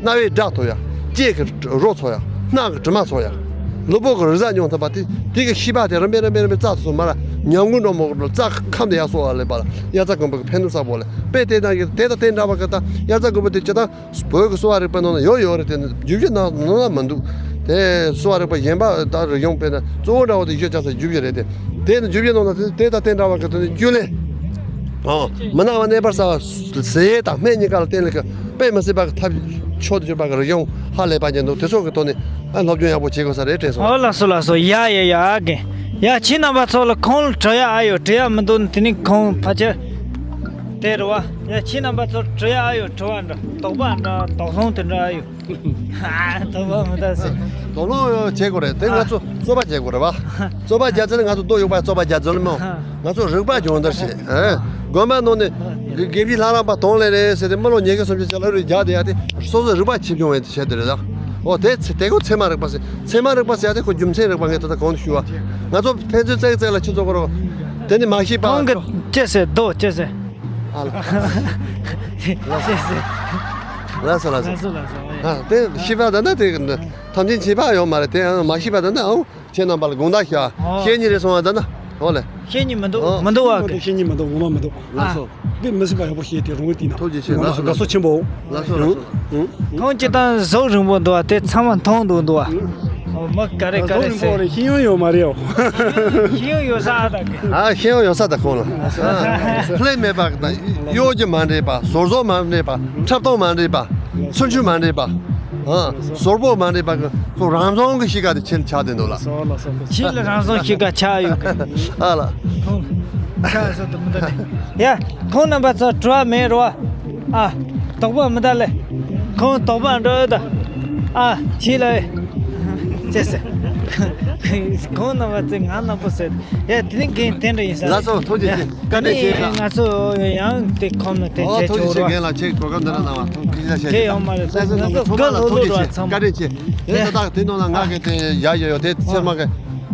བའི་སྒྲ་ཐོས་ཡ། ལྕེ་གི་རོ་ཚོར་ཡ། སྣ་གི་དྲི་མ་ཚོར་ཡ། ལུས་པོ་གི་རེག་བྱ་མྱོང་ཐུབ་པ་དེ་དེ་གི་ཤེས་པ་དེ་རིམ་པས་རིམ་པས་རིམ་པས་རྩ་སོ་སོ་མར་ཉམས་རྒུད་འགྲོ་མོ་གི་རྩ་ཁམས་དེ་ཡར་གསོ་བ་ལས་པ་ལ་དབྱར་རྩྭ་དགུན་འབུ་གི་ཕན་ནུས་ཚ་པོ་ལས་དཔེ་དེ་དང་གི་དེ་དང་དེ་འདྲ་བ་གི་ད་དབྱར་རྩྭ་དགུན་འབུ་དེ་སྤྱི་དང་བོད་ཀྱི་གསོ་བ་རིག་པའི་ནང་ན་ཡོད་ཡོད་རེད་དེ་ནི་བརྒྱུད་རྒྱུ་ནང་ནང་ལ་མི་འདུག་དེ་གསོ་བ་རིག་པ་གཞན་པ་ད་རིག་གཞུང་དཔེར་ན་གཙོ་བོ་འདྲ་བོ་དེ་བརྒྱུད་ཅག་ས་བརྒྱུད་རྒྱུ་རེད་དེ་དེ་ནི་བརྒྱུད་རྒྱུ་ནང་ན་དེ་དེ་དང་དེ་འདྲ་བ་གི་དེ་ནི་རྒྱུན་ལས། ཨོ། མི་ན་བ་གནས་པར་ཟ་བ་ཟས་དང་སྨན་གཉིས་ཀ་ལ་བརྟེན་ལས་ཀ་དཔེ་མི་སྲིད་པ་གི་ཐབས་མཆོག་ཏུ་གྱུར་པ་གི་རིག་གཞུང་ཧ་ལས་པ་ཅན་འདུག་དེ་ཚོ་གི་ཐོག་ནས་ཨ་སློབ་སྦྱོང་ཡག་པོ་བྱེད་དགོས་ས་རེད་དྲན་སོང་། ཨོ་ལགས་སོ་ལགས་སོ། ཡ་ཡ་ཡ་ཨ་གེ། ཡ་ཁྱེད་རྣམ་པ་ཚོ་ལ་ཁོང་ལ་དྲི་ཡ་ཨ་ཡོད་དྲི་ཡ་མི་འདུག་དེ་ནི་ཁོང་ཕལ་ཆེར་དེ་རེད་བ། ཡ་ཁྱེད་རྣམ་པ་ཚོ་ལ་དྲི་ཡ་ཨ་ཡོད་དྲི་བ་འདྲ་དོགས་པ་འདྲ་དོགས་སློང་དེ་འདྲ་ཨ་ཡོད། ཨ་ཐོབ་པ་མི་ད་ཟེར། དོ་ལོ་བྱེད་དགོས་རེད་དེ་ང་ཚོ་རྩོད་པ་བྱེད་དགོས་རེད་བ། རྩོད་པ་རྒྱག་ཚེ་ང་ཚོ་རྡོ་གཡུག་པ་རྩོད་པ་རྒྱག་ཚུལ་མོ། ང་ཚོ་རིག་པ་སྦྱོང་བརྡར་བྱེད། ཨ། དགོན་པ་ནང་ནས་ དགེ་དགེ་བཤེས་ལྷ་རམས་པ་དོང་ལེ་རེད་ཟེར་ཏེ་དམུ་ལོ་ཉི་ཤུ་སུམ་ཅུ་ཅིག་ལ་རུ་རྒྱག་བསྡད་ཡ་དེ་སོ་སོ་རིག་པ་ཆེ་ཆུང་བའི་ཆེད་དུ་རེད་ད། འོ་དེ་ཚེ་དེ་ཁོ་ཚད་མ་རིག་པ་ཟེར། ཚད་མ་རིག་པ་ཟེར་ཡ་དེ་ཁོ་རྒྱུ་མཚན་རིག་པ་ངས་ད་ལྟ་གོང་དུ་ཞུས་པ། ང་ཚོ་ཕན་ཚུན་བཙལ་བཙལ་ལ་ཁྱེད་ཚོ་ཁོ་རོ། དེ་ནི་མ་ཤེས་པ། ཁོང་གི་ཅི་ཟེར་རྡོ་ཅི་ཟེར། ཨ་ལ། ཅི་ཟེར། ལགས་སོ་ལགས་སོ། ལགས་སོ་ལགས་སོ། ཨ་དེ་ཤེས་པ་ད་ལྟ་དེ་ཐམས་ཅད་མཁྱེན་པ་ཡོད་མ་རེད། དེ་མ་ཤེས་པ་ད་ལྟ་ཨང་། ཁྱེད་རྣམ་པ་ལ་དགོངས་དག་ཞུ། ཨོ། བཤེས་གཉེན་རེད་སོང་བ་ད་ན། ཨོ་ལེ། བཤེས་གཉེན་མི་འདུག་ཨོ། མི་འདུག་བ་གི། བཤེས་གཉེན་མི་འདུག་ངོ་མ་མི་འདུག་ལགས་སོ། འདི་མི་སྲིད་པ་ཡག་པོ་བཤད་དེ་རུང་བའི་དེ་ན། ཐུགས་རྗེ་ཆེ། ལགས་སོ་ལགས་སོ། དགའ་བསུ་ཆེན་པོ། ལགས་སོ་ལགས་སོ། ཁོང་སྤྱི་བཏང་གཟུགས་རིང་པོ་འདུག་བ་དེ་ཚང་མ་མཐོང་འདུག་འདུག་བ། ཨོ་མི་ག་རེ་ག་རེ་ཟེར། ཤེས་ཡོན་ཡོད་མ་རེད་ཨོ། ཤེས་ཡོན་ཡོད་ས་ཨ་ད་གི། ཨ་ཤེས་ཡོན་ཡོད་ས་ད་ཁོང་ལ། ཨ་ལྷད་མེད་པ་དང་གཡོ་སྒྱུ་མ་འདྲེས་པ། ཟུར་བཟོ་མ་འདྲེས་པ། འཁྲབ་སྟོན་མ་འདྲེས་པ། ཚུལ་འཆོས་མ་འདྲེས་པ། ཨ། ཟོར་པོ་མ་འདྲེས་པ་གི་ཁོ་རང་བྱུང་གི་གཤིས་ཀ་དེ་ཁྱེད་ཆགས་བསྡད་འདུག་ལ། ཁྱེད་ལ་རང་བྱུང་གཤིས་ཀ་ཆགས་ཡོད་གི། ཨ་ལ། ཁོང་ཆགས་སོ་དུ་མི་འདུག་ནས། ཡ། ཁོང་རྣམ་པ་ཚོ་བྲོ་བ་མེད་རོ། ཨ། དོགས་པ་མི་ད་ལེ། ཁོང་དོགས་པ་འགྲོ་ཡོད་ད། ཨ། ཁྱེད་ལ། ཅེས་ཟེར། ཁོང་རྣམ་པ་ཚོས་ང་རྣམ་པ་ཟེར། ཡ་དེ་ནི་རྒན་དེ་འདྲ་ཡིན་ས་ལགས་སོ། ཐུགས་རྗེ་ཆེ། བཀའ་དྲིན་ཆེ། ང་ཚོ་ཡང་དེ་ཁོམ་ན་དེ་ཨོ་བྱེད་ཐུགས་རྗེ་ཆེ། ཆོག་རོགས། རྒན་ལགས་ཁྱེད་གོ་སྐབས་འདི་འདྲ་གནང་བ་ཐུགས་རྗེ་ཆེ། དེ་ཡོང་མ་རེད། ལགས་སོ། ང་ཚོ་ཚང་མ་ལ་ཐུགས་རྗེ་ཆེ། བཀའ་དྲིན་ཆེ། དེ་ད་ལྟ་དེ་ནང་ལ་ང་གི་དེ་ཡ་ཡོད་ཡོད་དེ་ཚེར་མ་གི་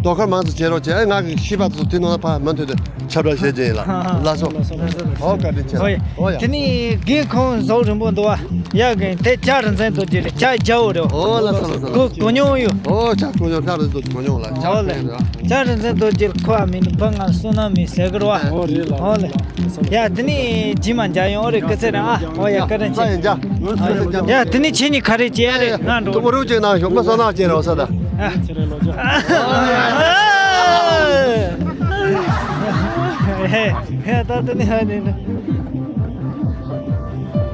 རྡོ་ཁར་མང་ཙམ་བྱེད་རོགས་བྱེད། ཨེ་ང་གི་ཤེས་པ་ཚོ་དེ་ནང་ལ་ཕ་མ་མཐུད་དེ་ཁྱབ་བསྒྲགས་བྱེད་ཀྱི་ཡིན་ལ། ལགས་སོ། ལགས་སོ་ལགས་སོ། ཨོ་བཀའ་དྲིན་ཆེ་ལགས། ཨོ་ཡ། དེ་ནི་རྒན་ཁོང་གཟུགས་རིང་པོ་འདུག་བ། ཡ་རྒན་དེ་ལྕགས་རི་འཛིན་རྡོ་རྗེ་རེད། ལྕགས་རྒྱ་བོ་རེད། ཨོ་ལགས་སོ་ལགས་སོ། གོ་གོ་མྱོང་ཡོད། ཨོ་ལྕགས་གོ་མྱོང་། ལྕགས་རི་འཛིན་རྡོ་རྗེ་གོ་མྱོང་ལ། ཨོ་ལགས། ལྕགས་རི་རེད། ལྕགས་རི་འཛིན་རྡོ་རྗེ་ཁོ་ཨ་མིན་འབུ་ང་བསོད་ནམས་མི་ཟེར་གི་རེད་བ། ཨོ་རེད་ལགས། ཨོ་ལེ། ཡ་དེ་ནི་རྗེས་མ་མཇལ་ཡོང་། ཨོ་རེད། སྐུ་ཚེ་རིང་ཨ། ཨོ་ཡ་བཀའ་དྲིན་ཆེ། ཡ་དེ་ནི་ཁྱེད་གཉིས་ག་རེ་བྱེད་རེད། ང་འགྲོ། ཏུ་བོ་རུ་ཅིག་ནང་ཞོགས་པ་བསོད་ནམས་ཅན་རེད་ས་ད། ཨ། ཧེ་ཧེ་ད་དེ་ནི་ཧ་ནི་ནི།